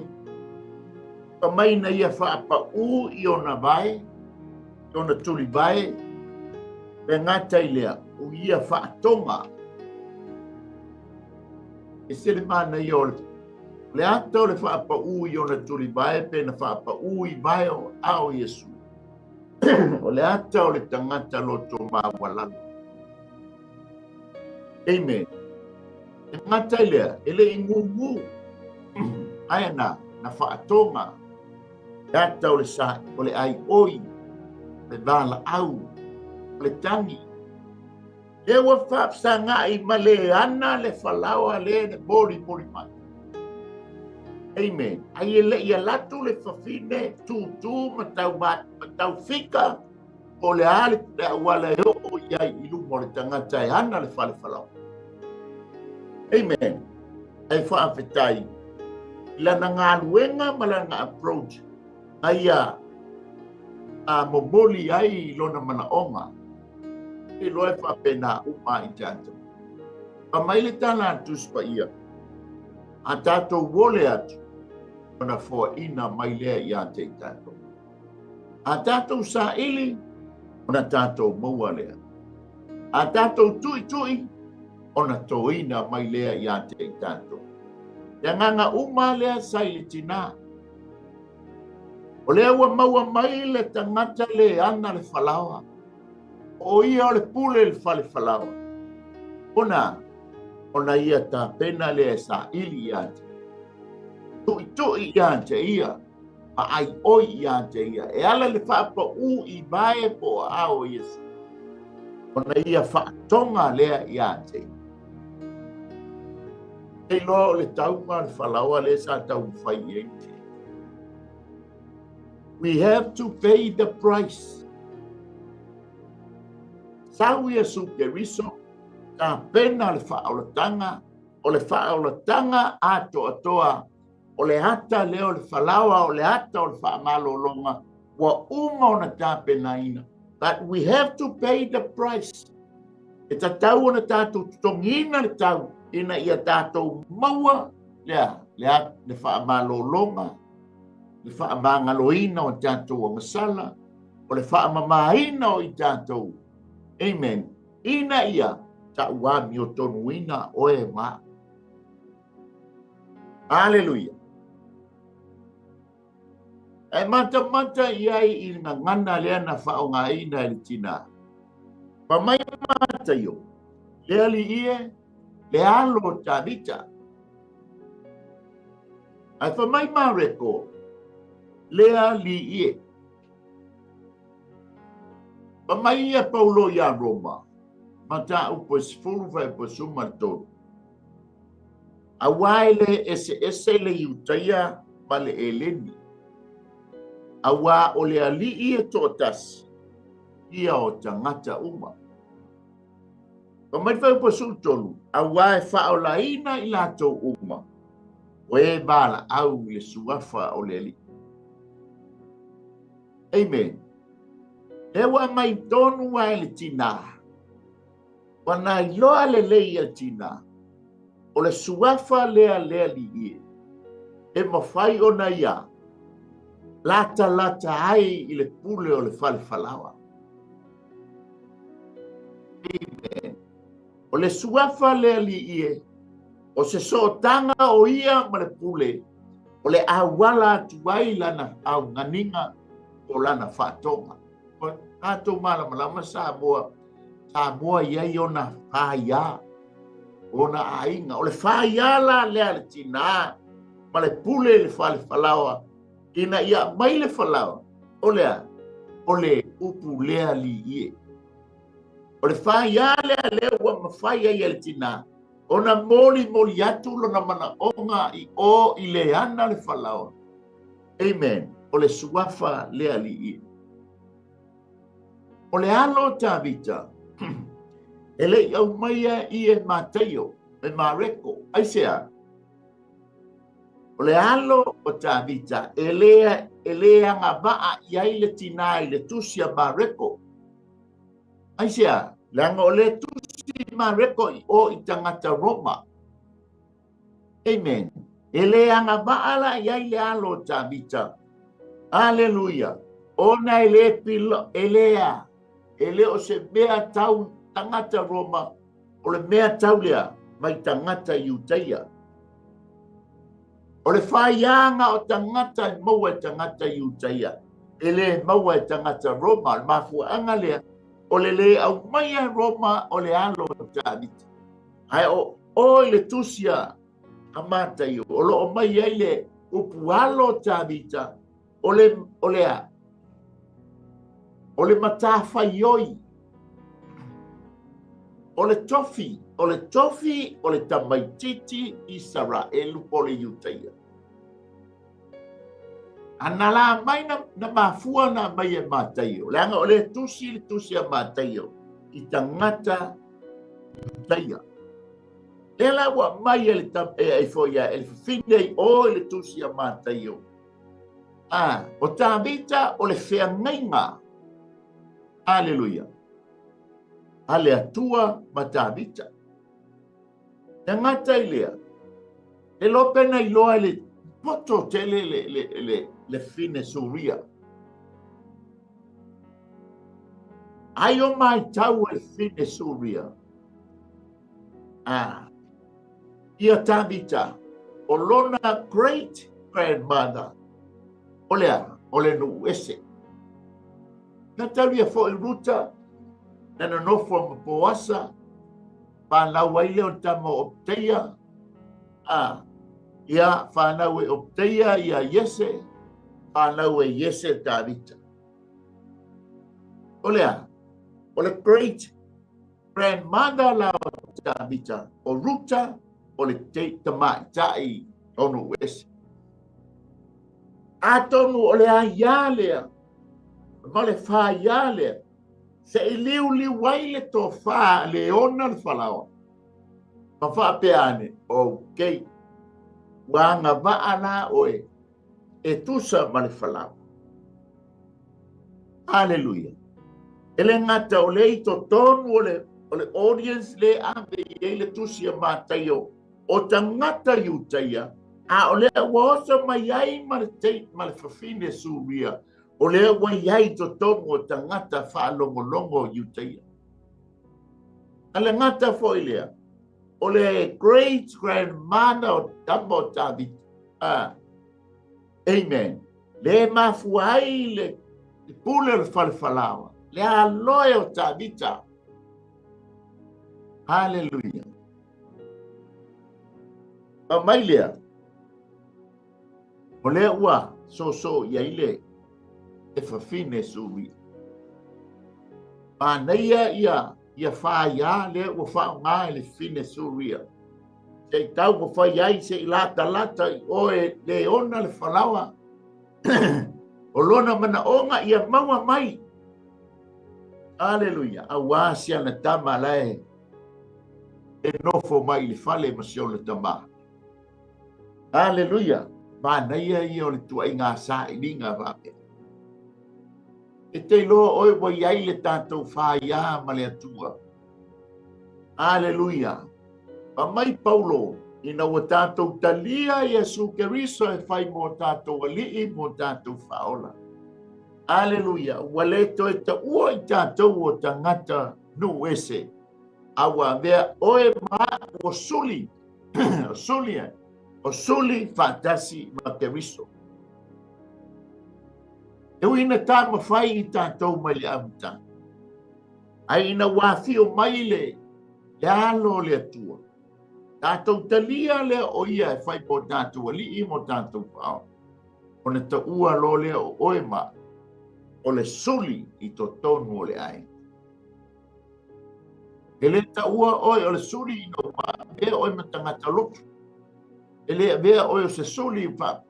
Fa mai na ia faapaū i ona vae, i ona tulivae, e gata i lea, o ia faatoga. E se le manaia o le ata o le faapaū i ona tulivae pe na faapaū i vae o ao Iesu. O le ata o le tagata loto maualalo. Amen. E gata i lea, e le i gugu, ae na, na faatoga, le ata o le sa, o le aioi, le valaau, o le tagi. Lea ua faafesagai ma le ana le falaoa le na molimoli mai. Amen. Ai e le i alatu le fafine tūtū ma tau, ma tau fika, po o le a le auala e oo i ai i luma o le tagata e ana le fale falaoa. Amen. Ae faafetai i lana galuega ma lana approach na ia a momoli ai i lona manaoga. E loa e faapena uma i tatou. Fa mai le tala a Tusi Paia, a tatou ole atu, ona foaina mai lea ia te i tatou. A tatou saili, ona tatou maua lea. A tatou tuitui, ona toina mai lea ia te i tatou. Le agaga uma lea sa i le tinā. O lea ua maua mai le tagata le ana le falaoa. O ia o le pule i le fale falaoa. Ona, ona ia tapena lea e saili ia te. Tuitui ia te ia, ma aioi ia te ia. E ala le faapau i vae po o aao o Iesu. Ona ia faatoga lea ia te ia. Te iloa o le tauga le falaoa lea sa taumafai i ai. We have to pay the price. Sau Iesu Keriso, tapena le faaolataga, o le faaolataga atoatoa, o le ata lea o le falaoa, o le ata o le faamalologa, ua uma ona tapenaina. But we have to pay the price. E tatau ona tatou totogiina le tau ina ia tatou maua lea, le, le faamalologa, le faamagaloina o tatou agasala, o le faamamaina o i tatou. Amen. Ina ia tauamiotonuina oe ma. Aleluia. E matamata i ai i le gagana lea na faaaogaina e le tinā. Fai mai Mataio, le alii e, le alo o Tavita. Ae fai mai Mareko, le alii e. Fai mai ia Paulo iā Roma, mataupu e 10 fuaiupu 13. Aua e le eseese le Iutaia ma le Eleni, aua o le Alii e toatasi, ia o tagata uma. Fai mai le fuaiupu 13, aua e faaolaina i latou uma, o e valaau i le suafa o le Alii. Amen. Lea ua aumai tonu lava e le tinā. Ua na iloa lelei e le tinā, o le suafa lea le Alii e, e mafai ona ia latalata ai i le pule o le fale falaoa. Amen. O le suafa le Alii e, o se sootaga o ia ma le pule, o le auala atu ai lana auganiga o lana faatoga. O tatou malamalama Samoa, Samoa i ai ona faia, ona aiga. O le faia la lea le tinā ma le pule i le fale falaoa, ina ia aumai le falaoa, o le a? O le upu lea alii e. O le faia lea lea ua mafai ai e le tinā ona molimoli atu lona manaoga i o i le ana le falaoa. Amen. O le suafa le alii e. O le alo o Tavita, e le i aumaia i e Mataio, e Mareko. Aisea? O le alo o Tavita, e le, e le agavaa i ai le tinā i le tusi a Mareko. Aisea? Leaga o le tusi Mareko i o i tagata Roma. Amen. E le agavaa la i ai le alo o Tavita. Aleluia. Ona e le pilo, e le a, e le o se mea tau tagata Roma, o le mea tau lea mai tagata Iutaia. O le faiaga o tagata e maua e tagata Iutaia, e le maua e tagata Roma. O le mafuaaga lea, o le le aumaia e Roma o le alo o Tavita. Ae o o i le tusi a Mataio, o lo o mai ai le upu alo o Tavita, o le, o le a? O le matafaioi, o le tofi, o le tofi o le tamaititi Isaraelu po o le Iutaia. A na la mai na, na mafua na mai e Mataio, leaga o le tusi le tusi a Mataio i tagata Iutaia. Lea la ua mai e le e, e foi e le fafine i o i le tusi a Mataio. A, o Tavita o le feagaiga. Aleluia. A le Atua ma Tavita. E gata i lea, e lope na iloa e le poto tele le, le, le, le fine Suria. Ai o mai tau e fine Suria. A ia Tavita, o lona great grandmother, o le a? O le nuu ese. Na talia foi Ruta, na nonofo ma Poasa, fanau ai lea o le tama o Opteia, a ia fanau e Opteia ia Iese, fanau e Iese Tavita. O le a? O le great grandmother la o Tavita, o Ruta, o le tamaitai o nuu ese. Atonu o le aiā lea, ma le faiā lea, se i liuliu ai le tofā le ona le falaoa. Ma faapea ane, okay, ua agavaa la oe e tusa ma le falaoa. Aleluia. E le gata o le i totonu o le audience le ave i ai le tusi a Mataio o tagata Iutaia, a o lea ua oso mai ai ma le fafine Suria, o lea ua i ai totonu o tagata faalogologo Iutaia. A le gata foi lea, o le great grandmother o tama o Tavita. Amen. Le mafua ai le pule o le fale falaoa, le aloe o Tavita. Hallelujah. Ma mai lea, o lea ua soso i ai le fafine Suria. Manaia ia whaia lea ua whaonga e le fine Suria. Se i tau ma whai ai se i lata lata i oe le ona le falaoa. O lona mana onga ia maua mai. Aleluia. Aua si ana tama lae e nofo mai le fale ma si ona tama. Aleluia. Manaia ia o le tuaiga sailiga faapea. E te iloa oe ua i ai le tatou whaia ma le Atua. Aleluia. Pa mai Paulo, ina ua tatou talia Iesu Keriso e fai mo tatou alii mo tatou whaola. Aleluia. Ua le toe taua i tatou o tagata nuu ese. A ua avea oe ma ua suli. O suli e. O suli faatasi ma Keriso. E ui ina tāmawhai i tātou mai le amata. Ai ina wāfio mai le alo o le Atua. Tātou talia lea o ia e whai mō tātou alii mō tātou whao. O na taua lo lea o oe ma o le suli i totonu o le ai. E le taua oe o le suli i no ma avea oe ma tangata lotu. E le avea oe o se suli wha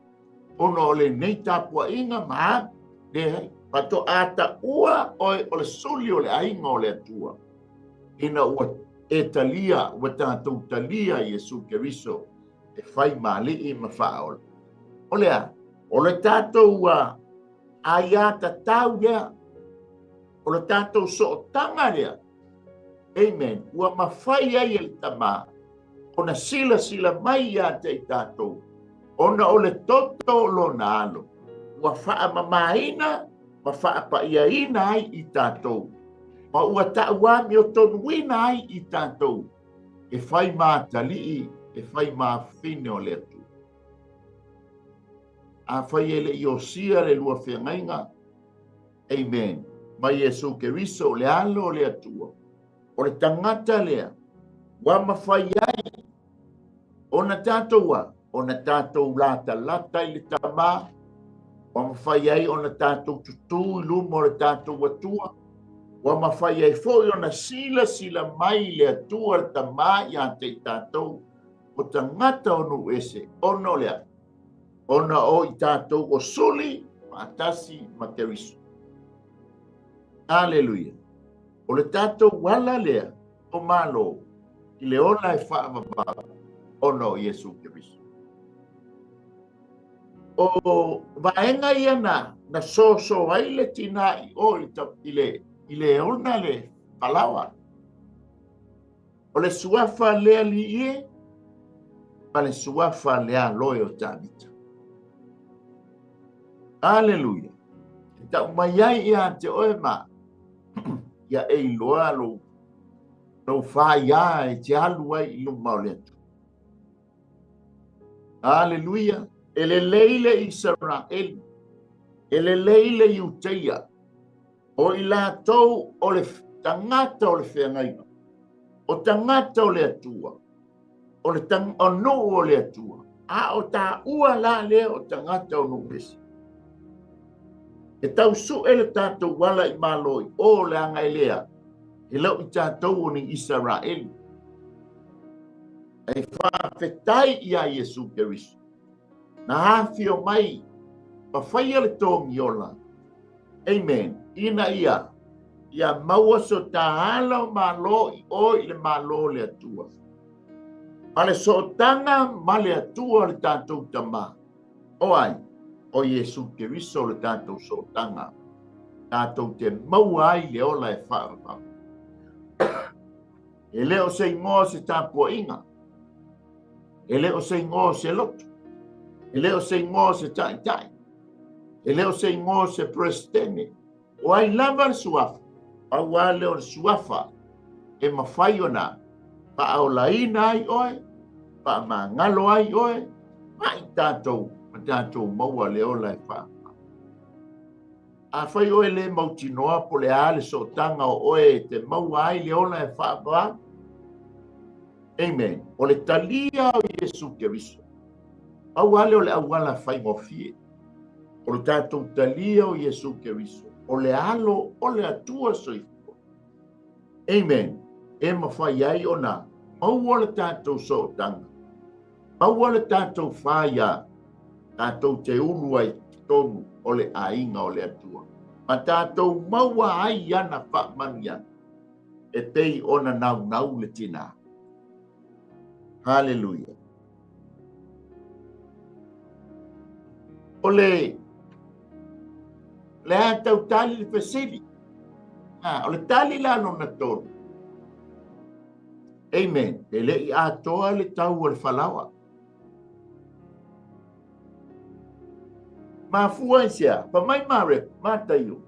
ona o le nei tapuaʻiga ma le faatoa taua oe o le suli o le aiga o le Atua. Ina ua e talia, ua tatou talia Iesu Keriso e fai ma alii ma faaola. O le a? O le tatou aiā tatau lea, o le tatou sootaga lea. Amen. Ua mafai ai e le tamā ona silasila mai ia te i tatou, ona o le toto o lona alo, ua faamamaina ma faapaiaina ai i tatou, ma ua taʻuami o tonuina ai i tatou, e fai matalii, e fai mafine o le Atua. A fai e le i osia le lua feagaiga, amen, ma Iesu Keriso le alo o le Atua, o le tagata lea, ua mafai ai ona tatou a, ona tatou latalata i le tamā, ua mafai ai ona tatou tutū i luma o le tatou Atua, ua mafai ai foi ona silasila mai le Atua le tamā ia te i tatou, o tagata o nuu ese, ona o le a? Ona o i tatou o suli faatasi ma Keriso. Aleluia. O le tatou ala lea o malo i le ola e faavavau ona o Iesu Keriso. O vaega ia na soso ai le tina i o i le ona le falaoa. O le suafa lea li ie, ma le suafa lea aloe o Tavita. Aleluia. E tau mai ai ia te oe ma ia e iloa lou Lou faia e te alu ai i luma o le Atua. Aleluia. E lelei le Isaraelu, e lelei le Iuteia, o i latou o le tagata o le feagaiga, o tagata o le Atua, o le nuu o le Atua, a o taua la lea o tagata o nuu ese. E tausue le tatou ala i malo i o le aga e lea, e lau i tatou o ni Isaraelu. Ai faafetai ia Iesu Keriso. Na afio mai, ma faia le togiola. Amen. Ina ia, ia maua so tāala o malo i o i le malo le Atua. Ma le sootanga ma le Atua le tātou tamā. O ai, o Iesu Keriso le tātou sootanga. Tātou te maua ai le ola e whaavau. E leo se ingoa se tāpuainga. E leo se ingoa se lotu. E leo se ingoa se taitai. E leo se ingoa se presidente. O ai lava le suafa. Au a leo le suafa. E mawhai ona. Paolaina ai oe. Paamangalo ai oe. Ma i tātou. Ma tātou maua le ola e wha. A whai oe le mautinoa po le a le sootanga o oe te maua ai le ola e wha. Amen. O le talia o Iesu Keriso. Au ale o le auala whaingofie. O le tātou talia o Iesu Keriso. O le alo o le Atua soifua. Amen. E mawhai ai ona. Maua le tātou sootanga. Maua le tātou whaia. Tātou te ulu ai tonu o le ainga o le Atua. Ma tātou maua ai ana whaamania. E pei ona nau nau le tina. Hallelujah. O le a tau tali le fesili. O le tali la lona tolu. Amen. E le i atoa le tau o le falaoa. Mafua i sea, pa mai mare, Mataio.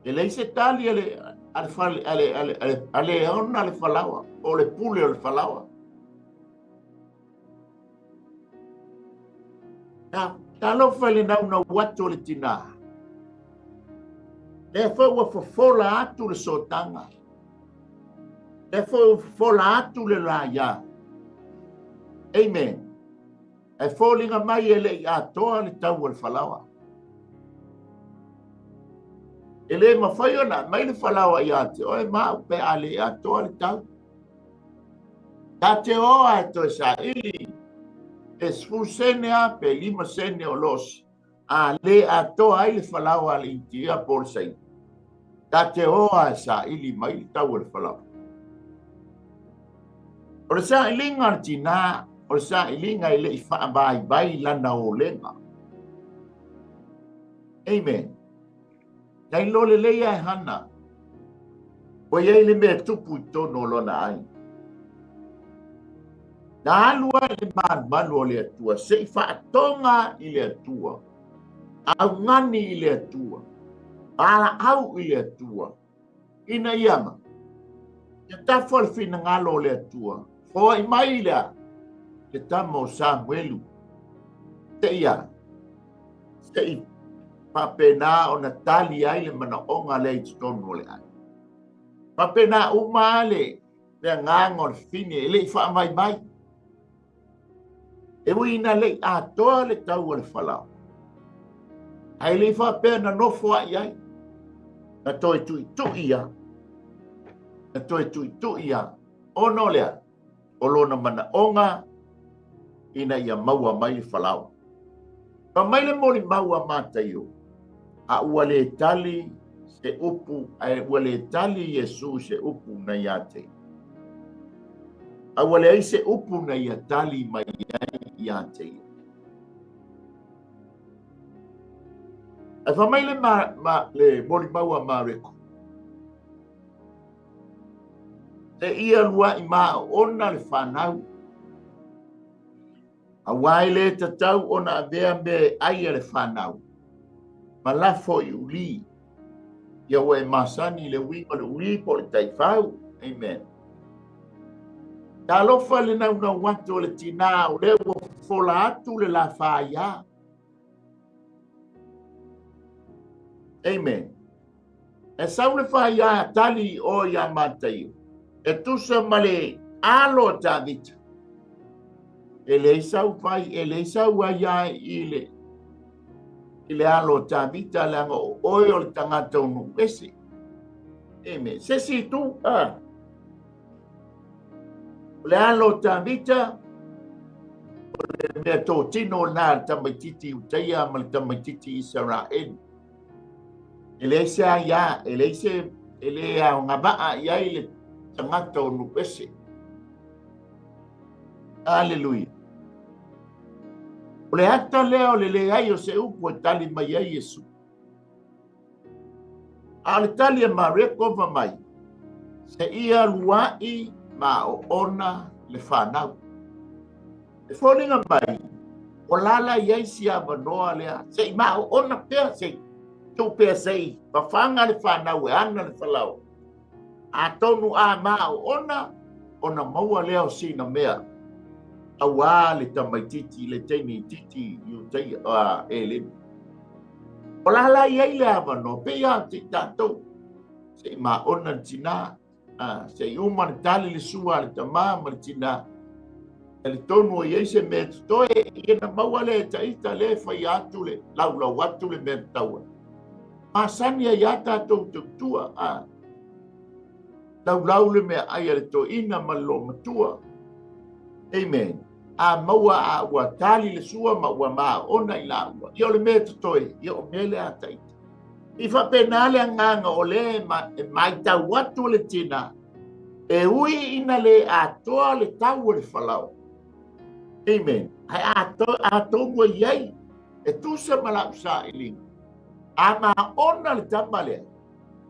E le se tali ale ona le falaoa, o le pule o le falaoa. Talofa le nauna watu le tina. Le foi ua fofola atu le sotanga. Le foi ua fofola atu le laia. Amen. E fōlinga mai e le i atoa le tau o le falaoa. E le mawhai ona mai le falaoa i ate oe mau pe a le atoa le tau. Ta te oa e toe sa ili. E sfu sene a pe lima sene o losi. A le atoa ai le falaoa le intia po le saini. Ta te oa e sa ili mai le tau o le falaoa. O le sa ilinga le tina, o le sa ilinga i le i whaavai vai lana o lenga. Amen. Nei lole leia e hana. O iei le mea tupu i tono lona ai. Na alua le malumalu o le Atua, se i whaatonga i le Atua, au ngani i le Atua, ala au i le Atua, ina iama, ia tafo le finangalo o le Atua, hoa i mai lea, te tama o Samuelu, te ia, se i papena o na tali ai le manaonga lea i totonu o le ai. Papena uma le nganga o le fine, e le i whaamai mai. E ui ina le i atoa le tau o le falao. Ai le i whapea na nofo ai ai. Na toe tui tui ia. Na toe tui tui ia. Ono lea, o lona manaonga ina ia maua mai le falao. Pa mai le moli maua Mataio. A ua le tali se upu, a ua le tali Iesu se upu na ia te. A ua le ai se upu na ia tali mai ai ia te. A fa mai le, le moli maua Mareko. Te ia lua i maa ona le whanau. A wai le tatau ona avea me ai le whanau. Ma lafo i uli. Ia ua e masani le winga le uli po le taifau. Amen. Talofa le naunau atu o le tinā, o lea ua fofola atu le la fāiā. Amen. E sau le fāiā tali i o iā Mataio, e tusa ma le alo o Tavita. E leai sau fai, e leai sau aiā i le i le alo o Tavita, leaga o oe o le tagata o nuu ese. Amen. Se isi itu, a. O le alo o Tavita, o le mea totino lena a le tamaititi Iutaia ma le tamaititi Isaraelu. E leai se aiā, e leai se, e le aogavaa i ai le tagata o nuu ese. Aleluia. O le ata lea o le leai o se upu e tali mai ai Iesu. A o le tali a Mareko fai mai, seia lua'i ma oona le fanau. E foliga mai, o la la i ai si avanoa lea, se i maoona pea, se i tuu pea se i fafaga le fanau e ana le falaoa. Atonu a maoona, ona maua lea o sina mea, auā le tamaititi, le teine itiiti Iutaia, a Eleni. O la la i ai le avanoa, pei lava te i tatou, se i maona le tinā, a, se i uma le tali le sua a le tamā ma le tinā, talitonu o i ai se mea totoe, ia na maua lea e taita lea e faia atu le laulau atu le mea tatau ai. Masani ai lava tatou tautua, a, laulau le meaai a le toeaina ma le loomatua. Amen. A maua a ua tali le sua ma ua maona i laua, ia o le mea totoe, ia o mea lea a taita. I faapena le agaga o lea e maitau atu le tina, e ui ina le atoa le tau o le falaoa. Amen. Ae atonu e i ai, e tusa ma lau sailiga, a maona le tama lea,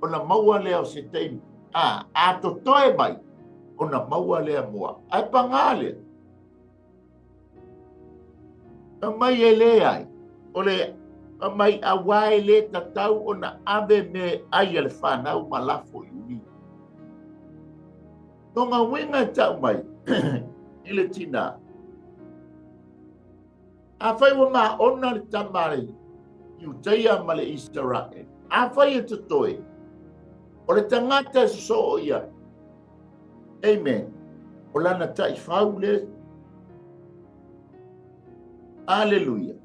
ona maua lea o se taimi, a, a totoe mai, ona maua lea mo au. Ae pagā lea, fai mai e leai, o le fai mai auā e le tatau ona ave meaai a le fanau ma lafo i uliuli. Lona uiga e tau mai i le tinā, Afai ua maona le tama a le Iutaia ma le Isaraelu, afai e totoe, o le tagata e sosoo i ai. Amen. O lana taifau lea. Aleluia.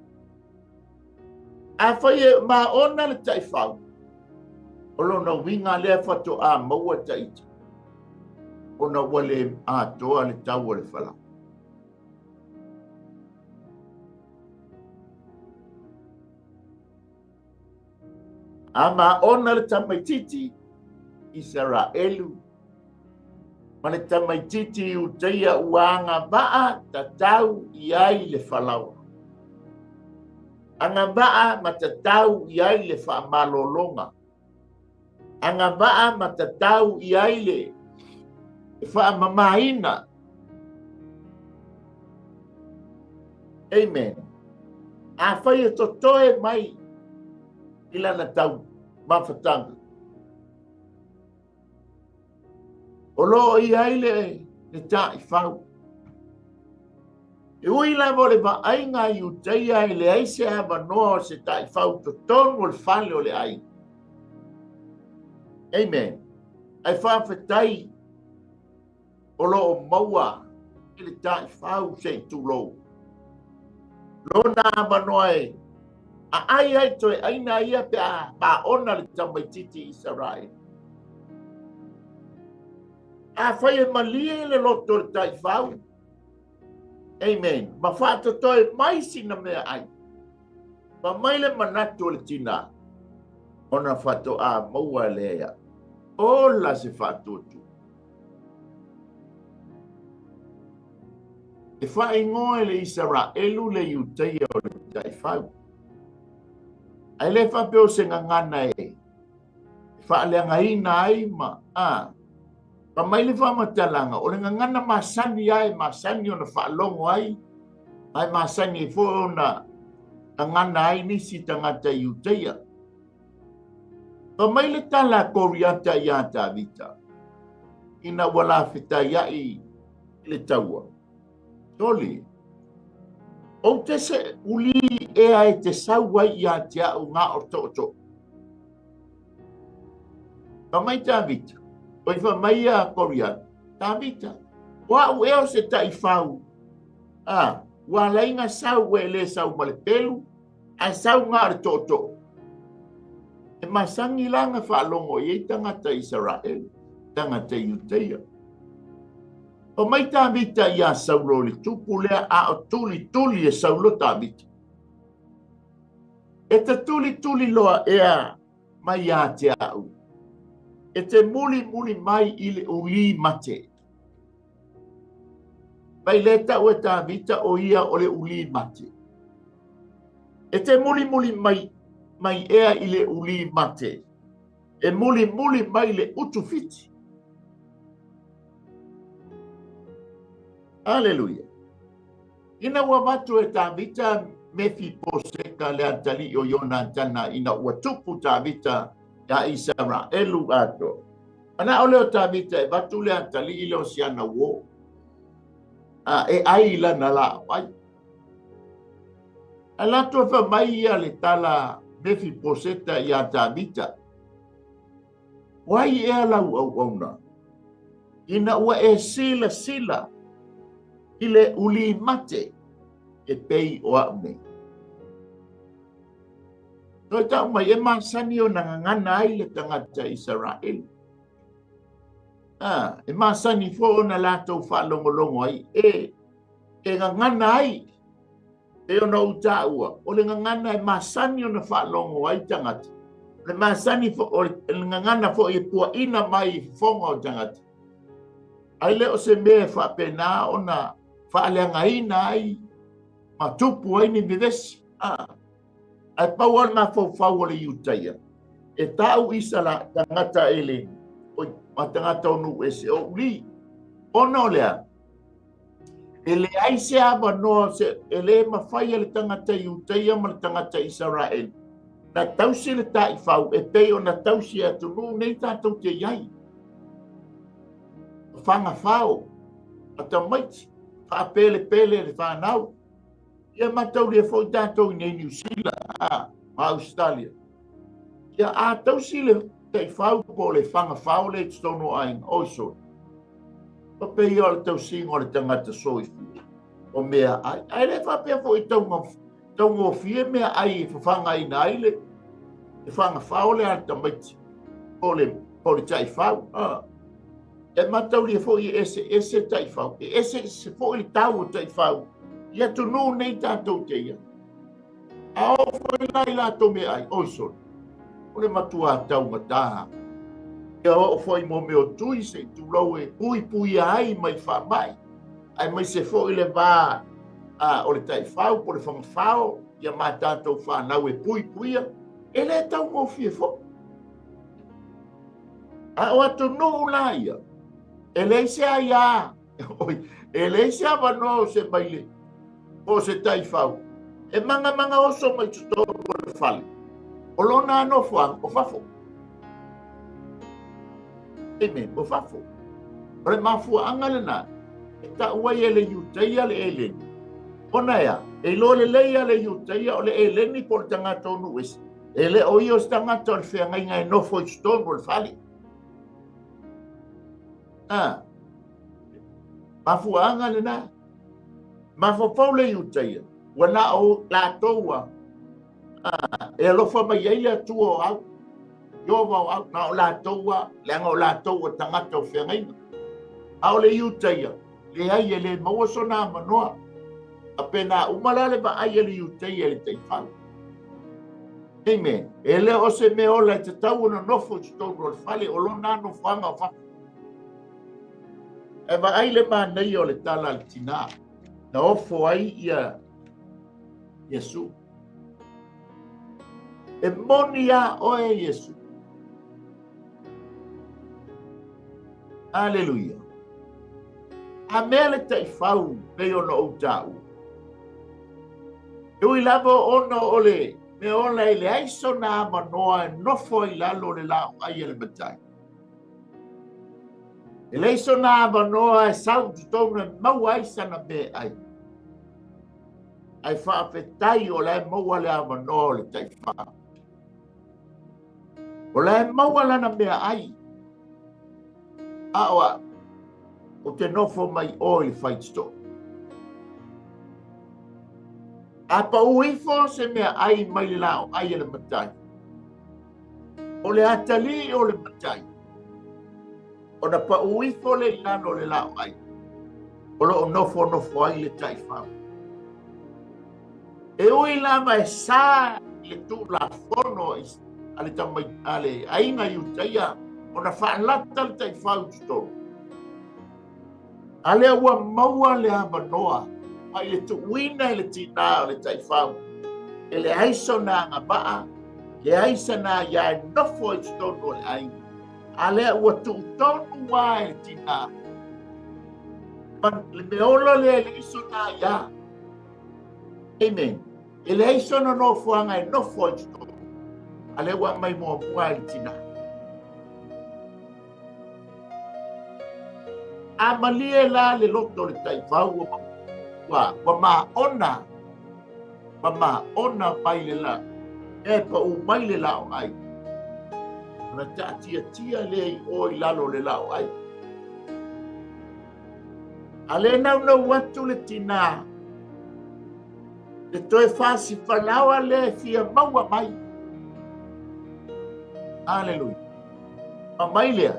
Afai e maona le taifau, o lona uiga lea faatoa maua taita, ona ua le atoa le tau o le falaoa. A maona le tamaititi Isaraelu ma le tamaititi Iutaia ua agavaa tatau i ai le falaoa. Agavaa ma tatau i ai le faamalologa. Agavaa ma tatau i ai le faamamaina. Amen. Afai e totoe mai i lana tau mafataga, o lo o i ai le, le taifau. E ui lava o le vaaiga a Iutaia e leai se avanoa o se taifau totonu o le fale o le aiga. Amen. Ae faafetai o lo o maua i le taifau se i tulou. Lona avanoa e aai ai toe aina ia pe a maona le tamaititi Isaraelu. Afai e malie le loto o le taifau, amen, ma faatotoe mai sina meaai, fai mai le manatu o le tinā, ona faatoa maua lea, ola se faatuatua. E faaigoa e le Isaraelu le Iutaia o le taifau. Ae le faapea o se gagana e faaleagaina ai ma a fai mai le faamatalaga o le gagana masani lava e masani ona faalogo ai ma e masani ai foi ona gagana ai nisi tagata Iutaia. Fai mai le tala a Koriata iā Tavita. ina ua lafetaiaʻi i le taua. Soli, Ou te seʻulī ea e te sau ai ia te aʻu na o toʻotoʻo. Fai mai Tavita, oi fai mai ia Koriata, Tavita, o aʻu ea o se taʻifau, a, ua alai na sau ua e le sau ma le pelu, ae sau na o le toʻotoʻo. E masani la na faalogo i ai tagata Isaraelu, tagata Iuteia. Fai mai Tavita iā Saulo i le tupu lea a o tulituli e Saulo Tavita. E te tulituli loa ea mai ia te aʻu, e te mulimuli mai i le ulī mate. Mai lē taʻu e Tavita o ia o le ulī mate. E te mulimuli mai, mai ea i le ulī mate, e mulimuli mai le utu fiti. Aleluia. Ina ua avatu e Tavita Mefiposeta le atalii o Ionatana ina ua tupu Tavita iā Isaraelu atoa. Manao lea o Tavita e avatu le atalii lea o si ana uō, a e ai i lana laau ai. Ae latou e fai mai ia le tala Mefiposeta iā Tavita, O ai ea lau auauna, ina ua e silasila i le ulī mate e pei o aʻu nei? Toe tau mai, e masani ona gagana ai le tagata Isaraelu. A, e masani foi ona latou faalogologo ai, e, e gagana ai. E ona ou taua, o le gagana e masani ona faalogo ai tagata. O le masani fo, o le gagana foi e puaʻina mai i fofoga o tagata. Ai le o se mea e faapena ona faaleagaina ai ma tupu ai ni vevesi. A, ae pau lava le mafaufau o le Iutaia, e tau Isala tagata Eleni, oi, ma tagata o nuu ese o uli. Ona o le a? E leai se avanoa se, e le mafai e le tagata Iutaia ma le tagata Isaraelu na tausi le taʻifau e pei ona tausi e atunuu nei tatou te i ai. Fagafao, a tamaiti, faapelepele le fanau. Ia mataulia foi tatou i nei Niu Sila a, ma Ausetalia. Ia a tausi le taifau po o le fagafao lea i totonu o aiga, oi sole. Faapea ia o le tausiga o le tagata soifua o mea ai. Ae le faapea foi taugofie mea ai e fafagaina ai le fagafao lea a le tamaiti po o le taifau. E mataulia foi e eseese taifau, e eseese foi le tau o taifau i atunuu nei tatou te i ai. A oo foi la i latou meaai, oi sole, o le matuā taugata. Ia oo foi mo mea o tui se i tulou e puipuia ai mai faamai, aemaise foi le va o le taifau po o le fagafao ia ma tatou fanau e puipuia, e le taugofie foi. A o atunuu la ia, e leai se aiā, e leai se avanoa o se maile po o se taifau e mangamanga oso mai totonu o le fale. O lona nofoaga o fafo. Amen, o fafo. O le mafuaaga lena e taʻu ai e le Iutaia le Eleni. Ona e a? E iloa lelei a le Iutaia o le Eleni po o le tagata o nuu ese. E le o ia o se tagata o le feagaiga e nofo i totonu o le fale. A, mafuaaga lena. Mafaufau le Iutaia, ua na o latou a, e alofa mai ai le Atua o au, Ieova o au, na o latou a, leaga o latou ua tagata o feagaiga. A o le Iutaia, leai e le maua sona avanoa. Faapena uma la le vaai a le Iutaia i le taifau. Amen. E le o se mea ola e tatau ona nofo i totonu o le fale, o lona nofoaga o fafo. E vaai le manaia o le tala a le tinā na ofo ai ia Iesu. E moni a oe Iesu. Aleluia. A mea le taifau pei ona ou taua. E ui lava ona o le mea ola e leai sona avanoa e nofo ai lalo o le laau ai a le matai. E leai sona avanoa e sau i totonu e maua ai sana meaai. Ae faafetai o la e maua le avanoa o le taifau. O la e maua lana meaai. A o au, ou te nofo mai o i le faitotoo. A pau ifo se meaai mai le laoai a le matai, o le atalii o le matai, ona pau ifo lea i lalo o le laoai, o lo o nofonofo ai le taifau. E ui lava e sa i le Tulafono a le, tamai, a le aiga Iutaia ona faalata le taifau i totonu, a lea ua maua le avanoa mai le tuuina i le tinā o le taifau, e leai sona agavaa, leai sana aia e nofo i totonu o le aiga, a lea ua tuu tonu lava e le tinā le mea ola lea e leai sona aia. Amen. E leai sona nofoaga e nofo ai i totonu, a lea ua aumai muamua i le tinā. A malie la le loto o le taifau ua, ua, ua maona, ua maona mai le la, e pau mai le laoai. Ona taatiatia lea i o i lalo o le laoai. A le naunau atu le tinā, le toe fasifalaoa lea e fia maua mai. Aleluia. Ma mai lea,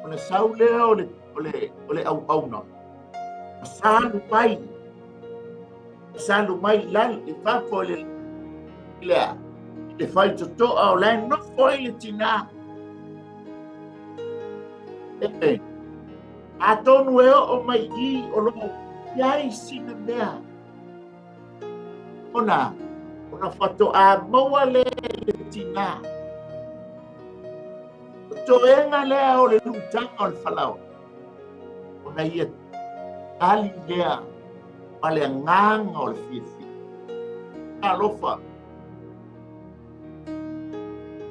ona sau lea o le, o le, o le auauna. Ma salu mai, salu mai lal, i fafo i le, i le, i le faitotoa o la e nofo ai le tinā. Amen. Atonu e oo mai i o lo o i ai sina mea ona ona faatoa maua lea i le tinā. O toega lea o le lutaga o le falaoa, ona ia tali lea ma le agaga o le fiafia. Talofa.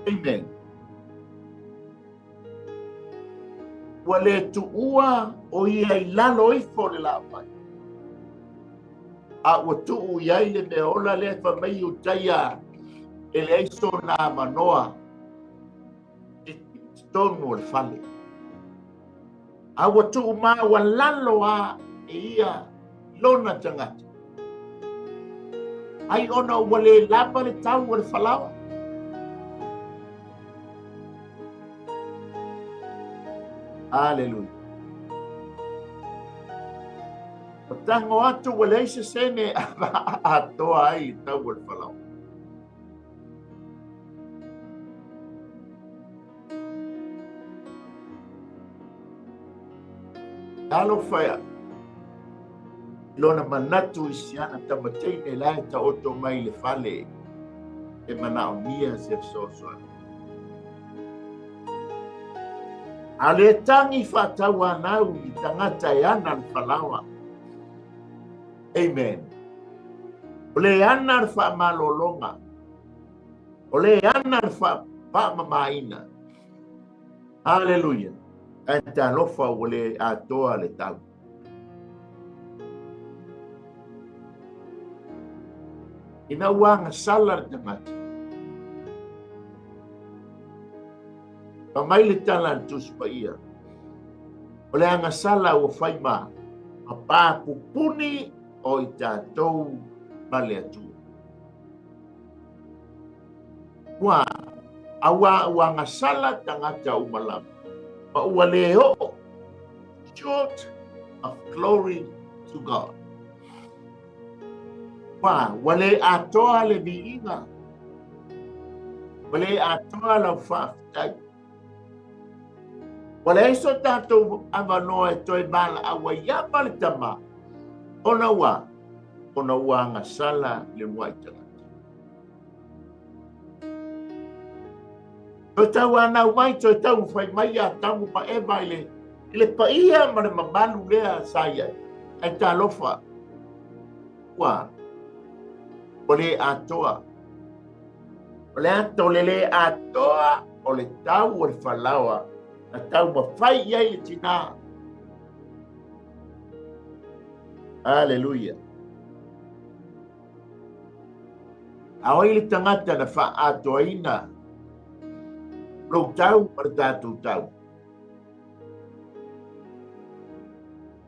Amen. Ua le tuua o ia i lalo ifo o le laumai, a ua tuu i ai le mea ola lea fai mai Iutaia e leai sona avanoa i totonu o le fale. A ua tuu maualalo a e ia lona tagata. Ai ona ua le lava le tau o le falaoa. Aleluia. O tago atu ua leai se sene atoa ai le tau o le falaoa. Talofa e lona manatu i si ana tamateine la e taoto mai i le fale e manaomia se fesoasoani. A le tagi faatauanau i tagata e ana le falaoa. Amen. O le ana le faamalologa. O le ana le faamamaina. Aleluia. Ae talofa ua le atoa le tau. Ina ua agasala le tagata, fai mai le tala a le Tusi Paia, o le agasala ua fai ma ma pa pupuni o i tatou ma le Atua. Ua auā ua agasala tagata uma lava, ma ua le oo, short of glory to God. Ua, ua le atoa le viiga, ua le atoa lau faafetai. Ua leai so tatou avanoa e toe valaau ai ia ma le Tama, ona ua, ona ua agasala le uluai tagata. Toe tauanau mai, toe taumafai mai ia Atamu ma Eva i le, i le paia ma le mamalu lea sa i ai. Ae talofa, ua, ua le atoa. O le ata o le le atoa o le tau o le falaoa. Na taumafai i ai le tinā. Aleluia. A o ai le tagata na faaatoaina lou tau ma le tatou tau?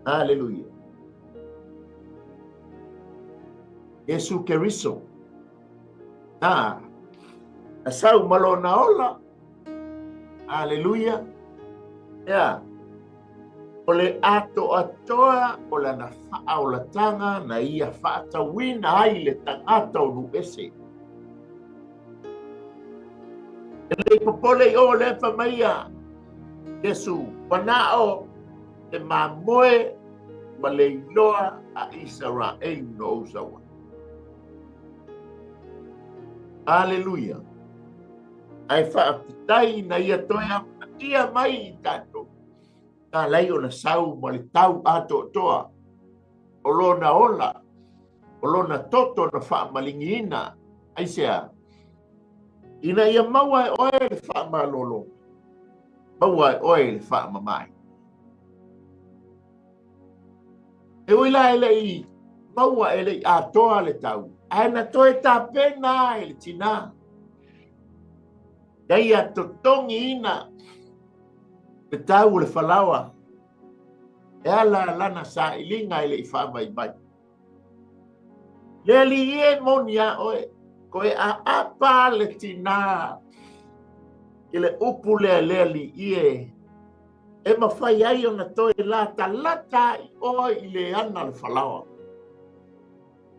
Aleluia. Iesu Keriso. Na, na sau ma lona ola. Aleluia. Ea, o le atoatoa o lana faaolatanga na ia faatauina ai le tagata o nuu ese. E le i popole i o lea fai mai ia Iesu, manao le mamoe ma le iloa a Isaraelu na ou sau ai. Aleluia. Ae faafetai ina ia toe amanaia mai i tatou. Na alai ona sau ma le tau atoatoa o lona ola, o lona toto na faamaligiina. Aisea? Ina ia maua e oe le faamalologa, maua e oe le faamamae. E ui la e le i maua e le i atoa le tau, ae na toe tapena e le tinā. Na ia totogiina le tau o le falaoa e ala lana sailiga e le i faavaivai. Le Alii e moni a oe, koe aapa le tinā i le upu lea le Alii e, e mafai ai ona toe latalata i oe i le ana le falaoa.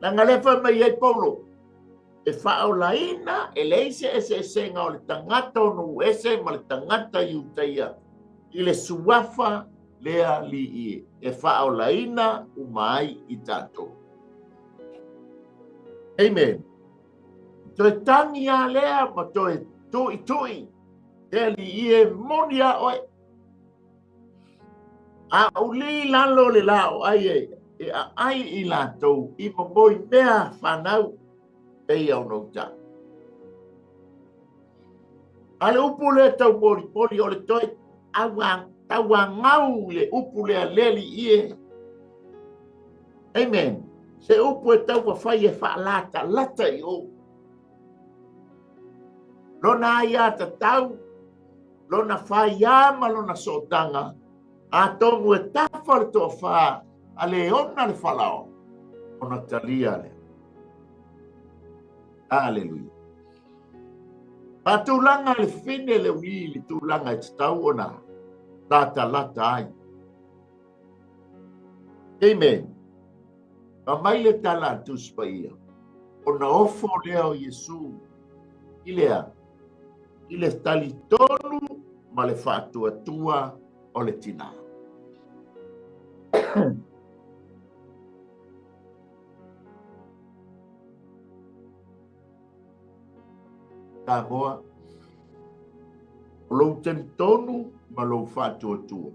Leaga lea fai mai ai Paulo, e faaolaina e leai se eseesega o le tagata o nuu ese ma le tagata Iutaia i le suafa le Alii e faaolaina uma ai i tatou. Amen. Toe tagi a lea ma toe tuitui le Alii e moni a oe. A uli lalo le la o ai e aai i latou i momoi mea whanau e ia ona uta. A le upu lea tau molimoli o le toe tauagau le upu lea le Alii e. Amen. Se upu e taumafai e faalatalata i ou. Lona ai a tatau, lona whaiā ma lona sootaga, atonu e tafa le toawhā, a le ona le falao, ona talia lea. Aleluia. Faatulaga le fine le uli le tulaga e tatau ona latalata ai. Amen. Fa mai le tala a Tusi Paia, ona ofo lea o Iesu i lea, i le talitonu ma le faatuatua o le tinā. Samoa, o lou talitonu ma lou faatuatua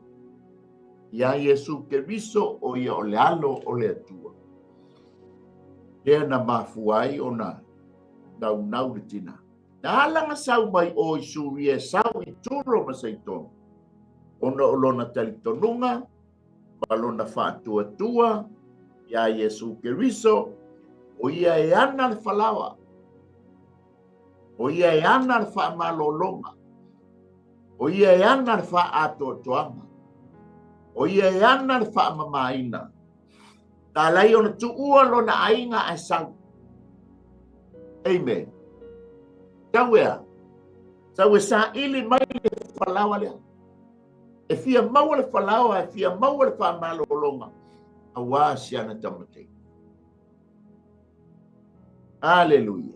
iā Iesu Keriso o ia o le alo o le Atua. Lea na mafua ai ona naunau le tinā. Na ala na sau mai o i Suria e sau i Turo ma Saitona, ona o lona talitonuga ma lona faatuatua iā Iesu Keriso, o ia e ana le falaoa, o ia e ana le faamalologa, o ia e ana le faaatoatoaga, o ia e ana le faamamaina. Na alai ona tuua lona aiga ae sau. Amen. Tau ea, sau e saili mai le falaoa lea. E fia maua le falaoa, e fia maua le faamalologa, auā si ana tamateina. Aleluia.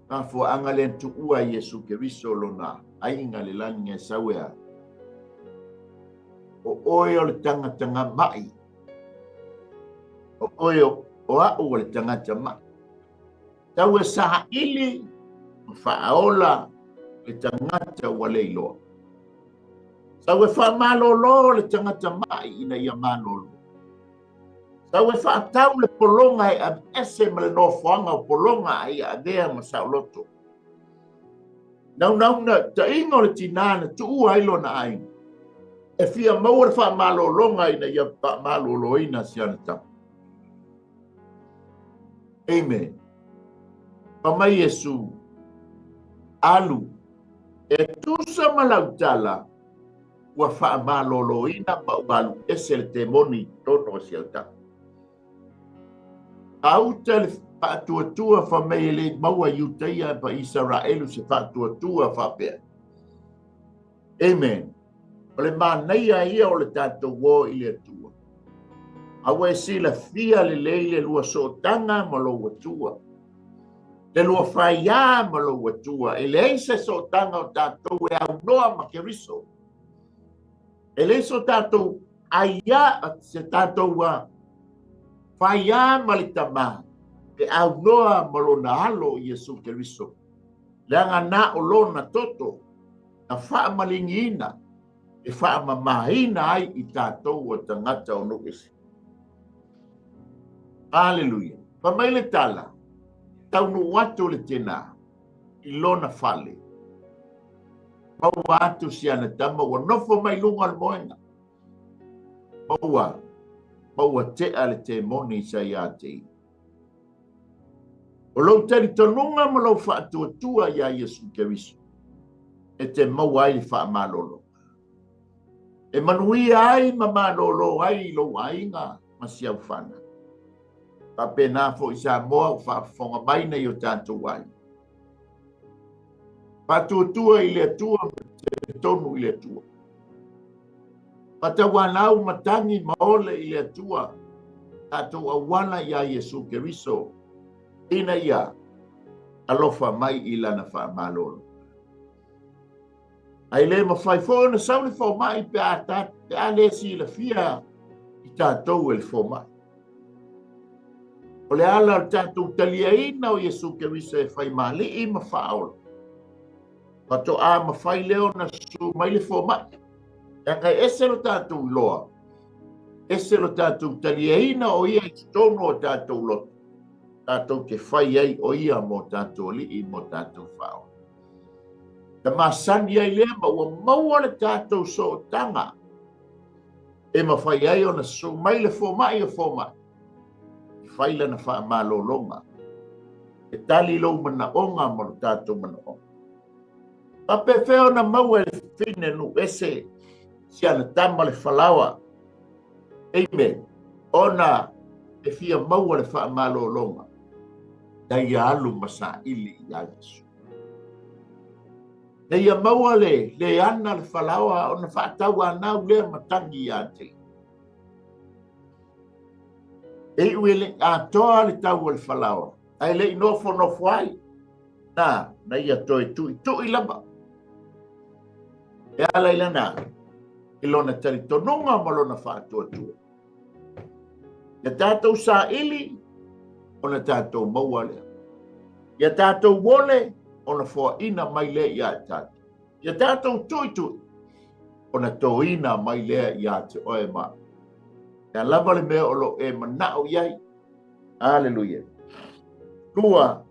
Mafuaaga lea na tuua ai Iesu Keriso lona aiga le lagi e sau ea. O oe o le tagata mai. O oe o au o le tagata mai. Tau e saili ma faaola le tagata ua le iloa. Sau e faamalolo le tagata mai ina ia malolo. Sau e faatau le pologa e aveese ma le nofoaga o pologa a ia avea ma saoloto. Naunautaiga o le tinā na tuua ai lona aiga, e fia maua le faamalologa ina ia faamaloloina si ana tama. Amen. Fai mai Iesu, alu, e tusa ma lau tala, ua faamaloloina ma ua alu ese le temoni i totonu o si au tama. Gauta le faatuatua fai mai e le maua i Iutaia ma Isaraelu se faatuatua faapea. Amen. O le manaia ia o le tatou o i le Atua. A ua e silafia lelei le lua sootaga ma lou Atua, le lua faiā ma lou Atua, e leai se sootaga o tatou e aunoa ma Keriso. E leai so tatou aiā, se tatou faiā ma le Tama e aunoa ma lona Alo Iesu Keriso. Leaga na o lona toto na faamaligiina e faamamaina ai i tatou o tagata o nuu ese. Aleluia. Fai mai le tala, taunuu atu le tinā i lona fale, maua atu si ana tama ua nofo mai luga o le moega, ma ua tea le temoni sa ia te ia. O lou talitonuga ma lou faatuatua iā Iesu Keriso e te maua ai le faamalolo, e manuia ai ma malolo ai i lou aiga ma si aufana. Faapena foi Samoa ua faafofoga mai nei o tatou aiga. Faatuatua i le Atua ma talitonu i le Atua. Faatauanau matagi ma ole i le Atua, tatou auala iā Iesu Keriso, ina ia alofa mai i lana faamalolo. Ae le mafai foi ona sau le fomai pe a le silafia i tatou e le fomai. O le ala o le tatou taliaina o Iesu Keriso e fai mali'i ma faaola, faatoa mafai lea ona susu mai le fomai. Leaga e ese lo tatou iloa, ese lo tatou taliaina o ia i totonu o tatou loto, tatou te fai ai o ia mo tatou ali'i mo tatou faaola. Na masani ai lea ma ua maua le tatou sootaga e mafai ai ona susu mai le fomai o fomai e fai lana faamalologa, e tali lou manaoga ma lo tatou manaoga. Faapefea ona maua e le fine nuu ese si ana tama le falaoa. Amen. Ona e fia maua le faamalologa, na ia alu ma saili iā Iesu. Na ia maua le leana le falaoa ona faatauanau lea matagi ia te ia. E iu e le atoa le tau o le falaoa, ae le i nofonofo ai, na ia toe tuitui lava. E ala i lana, i lona talitonuga ma lona faatuatua. Ia tatou saili, ona tatou maua lea. Ia tatou ole, ona foaina mai lea ia tatou. Ia tatou tuitui, ona toina mai lea ia te oe ma. Ia lava le mea o lo e manao iai. Aleluia. Lua,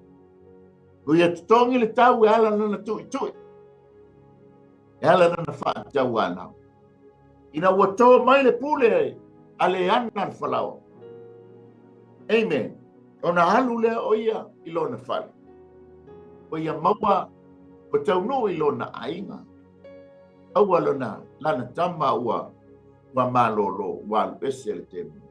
ia totogi le tau e ala nana tuitui. E ala nana faatauanau. Ina ua tō mai le pule a le ana le falaoa. Amen. Ona alu lea o ia i lona fale. O ia maua o taunuu i lona aiga. Aua lona lana tama ua malolo, ua alu ese le temu.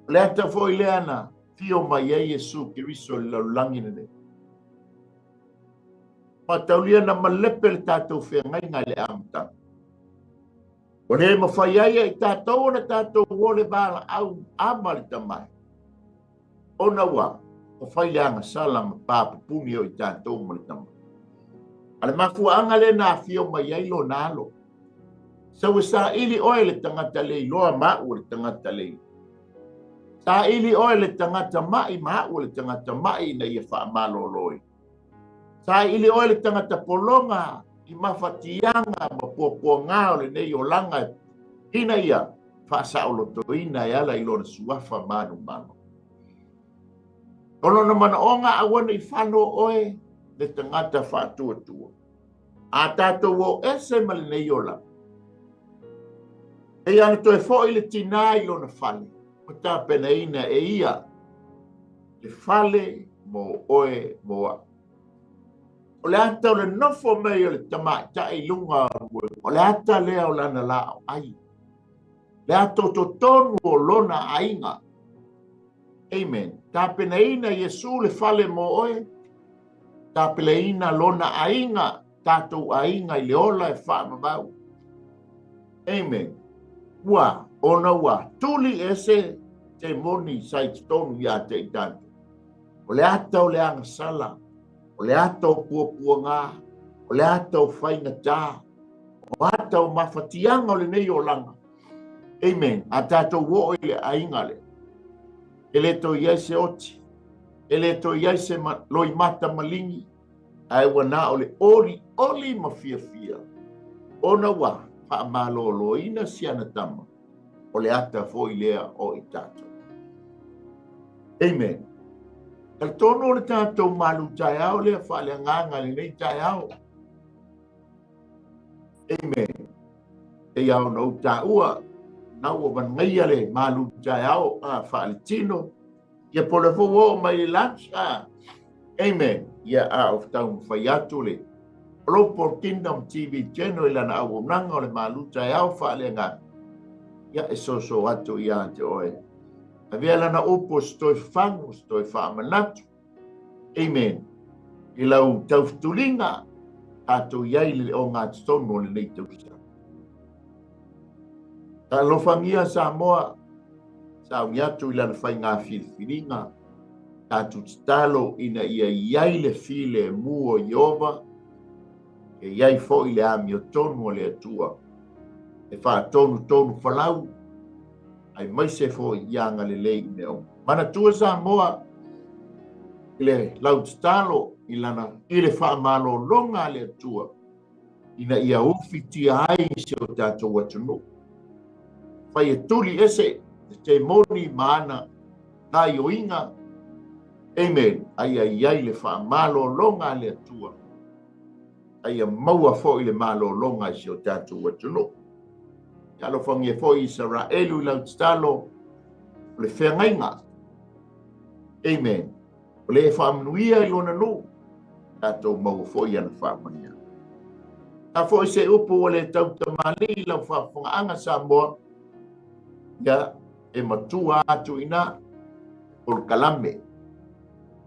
O le ata foi lea na fio mai ai Iesu Keriso i le lalolagi lenei. Faataulia na malepe le tatou feagaiga i le amataga. O le mafai ai e i tatou ona tatou ole valaau ama le tamai. Ona ua o fai le agasala ma papupuni o i tatou ma le tamai. A le mafuaanga le na afio mai ai lona alo. Sau e saili oe le tagata le iloa ma au le tagata le iloa. Saili oe le tagata mai ma au le tagata mai ina ia faamalolo. Saili oe le tagata polonga i mafatiaga ma puapuaga o lenei olaga ina ia faasaolotoina e ala i lona suafa manumalo. O lona manaoga aua nei fano oe, Le tagata faatuatua. A tatou o ese ma lenei olaga, e ia na toe foi le tinā i lona fale, ua tapenaina e ia le fale mo oe mo au. O le ata o le nofo mai o le tamaitai i luga o le ata lea o lana laau ai. Le ata o totonu o lona aiga. Amen. Tapenaina Iesu le fale mo oe, tapenaina lona aiga, tatou aiga i le ola e faamamau. Amen. Ua, ona ua tuli ese te moni sa i totonu ia te i tatou. O le ata o le agasala, o le ata o puapuaga, o le ata o faigata, o ata o mafatiaga o lenei olaga. Amen. A tatou oo i le aiga lea, e le toe i ai se oti, e le toe i ai se loimata maligi, ae ua na o le oli oli ma fiafia, ona ua faamaloloina si ana tama, o le ata foi lea o i tatou. Amen. Talitonu o le tatou malu taeao lea faaleagaga i lenei taeao. Amen. E ia ona ou taua, na ua vanaia le malu taeao faaletino, ia po le fou oo mai le lunch. Amen. Ia a o taumafai atu le Global Kingdom TV Channel i lana auaunaga o le malu taeao faaleagaga. Ia e soso atu ia te oe. Avea lana upu o se toe fafagu, se toe faamanatu. Amen. I lau taufutuliga, tatou i ai i le ogatotonu o lenei tausaga. Taalofagia Samoa, sauni atu i lana faiga filifiliga, tatou tatalo ina ia i ai le filemu o Ieova, e i ai foi le amiotonu o le Atua, e faatonutonu falau, aemaise foi i agalelei i mea uma. Manatua Samoa i le lau tatalo i lana i le faamalologa a le Atua ina ia ufitia ai si o tatou atunuu. Fai e tuli ese le temoni ma ana gaioiga. Amen. Aia i ai le faamalologa a le Atua. Aia maua foi le malologa i si o tatou atunuu. Alofagia foi Isaraelu i lau tatalo o le feagaiga. Amen. O le faamanuia i lona nuu, tatou maua foi ana faamanuiaga. A foi se upu ua le tautamali i lau faafofogaaga Samoa, ia e matua atu i ina polokalame.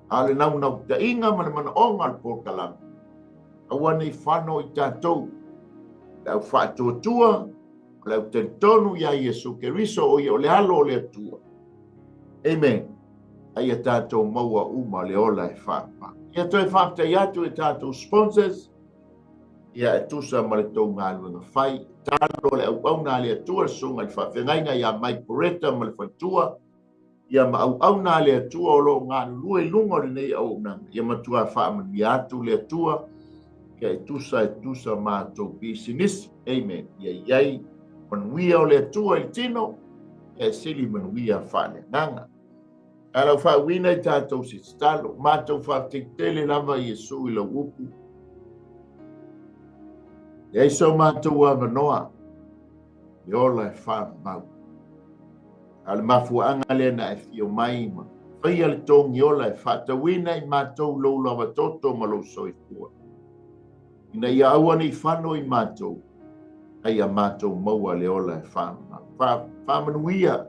A o le naunautaiga ma le manaoga o le polokalame, aua ne i fano i tatou le au faatuatua, o le au talitonu ia Iesu Keriso, o ia o le alo o le Atua. Amen. Aia tatou maua uma le ola e faamama. Ia toe faafetai atu i tatou sponsors, ia e tusa ma le tou galuega fai. Talo le auauna a le Atua, le susuga i le faafeagaiga ia Mike Poreta ma le faletua, ia ma auauna a le Atua o lo o galulue i luga o lenei auaunaga. Ia matua faamanuia atu le Atua, ia e tusa matou pisinisi. Amen. Ia i ai manuia o le Atua i le tino, ia e sili manuia faaleagaga. A lau faauina i tatou se tatalo, matou faafetai tele lava Iesu i lau upu. Leai so matou avanoa, e ola e faamamau. A o le mafuaaga lea na e fio mai ma faia le togi ola e faatauina i matou lou lava toto ma lou soifua. Ina ia aua ne i fano i matou, ai a matou maua le ola e faamamau. Faamanuia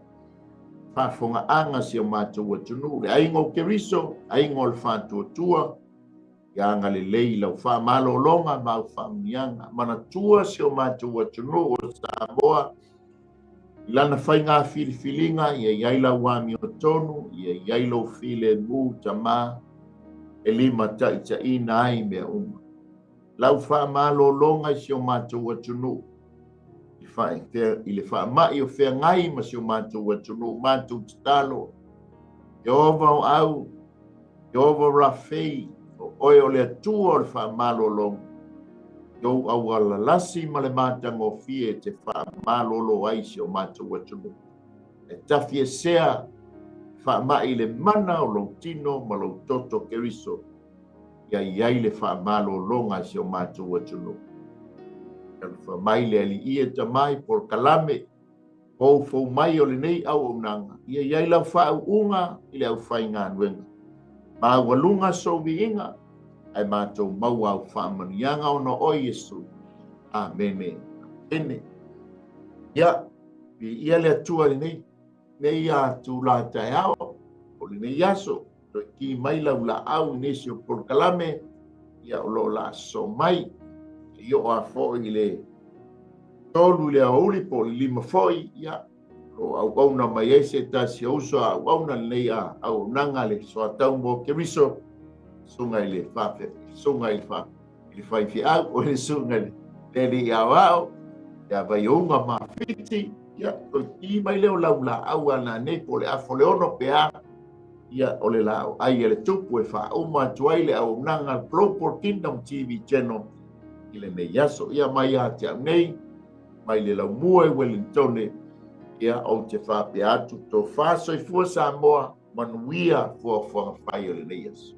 faafofogaaga si o matou atunuu, le aiga o Keriso, aiga o le faatuatua, ia agalelei lau faamalologa ma au faamanuiaga. Manatua si o matou atunuu o Samoa, i lana faiga filifiliga, ia i ai lau amiotonu, ia i ai lou filemu tamā, e lima taitaiina ai mea uma. Lau faamalologa i si o matou atunuu, i le faamai o feagai ma si o matou atunuu, matou tatalo, Ieova o au, Ieova Rafei, o oe o le Atua o le faamalologa, i ou aualalasi ma le matagofie e te faamalolo ai si o matou atunuu. E tafiesea faamai i le mana o lou tino ma lou toto Keriso. Ia i ai le faamalologa a si o matou atunuu. Alofa mai le Alii e tamai polokalame foufou mai o lenei auaunaga, ia i ai lau faauuga i le aufaigaluega. Maualuga sou viiga, ae matou maua au faamanuiaga ona o oe Iesu. Amene. Amene. Ia, viia le Atua i lenei nei itula taeao, o lenei aso, toe ki mai lau laau i nisi o polokalame, ia o lo o laaso mai. I oo a foi i le 3 i le aoauli po o le 5 foi, ia, o auauna mai ai se tasi o uso a auauna lenei a auaunaga le soatau mo Keriso, susuga i le fafe, susuga i le fa, i le faifeau, o le susuga i le alii aoao, ia Vaiouga Mafiti, ia, toe ki mai leo lau laau a nanei po o le afa o le 6 pe a, ia, o le laau ai a le tupu e faauma atu ai le auaunaga Global Kingdom TV Channel i lenei aso. Ia mai ia te au nei, mai le laumua i Wellingtone, ia ou te faapea atu, tofa soifua Samoa, manuia fuafuaga fai o lenei aso.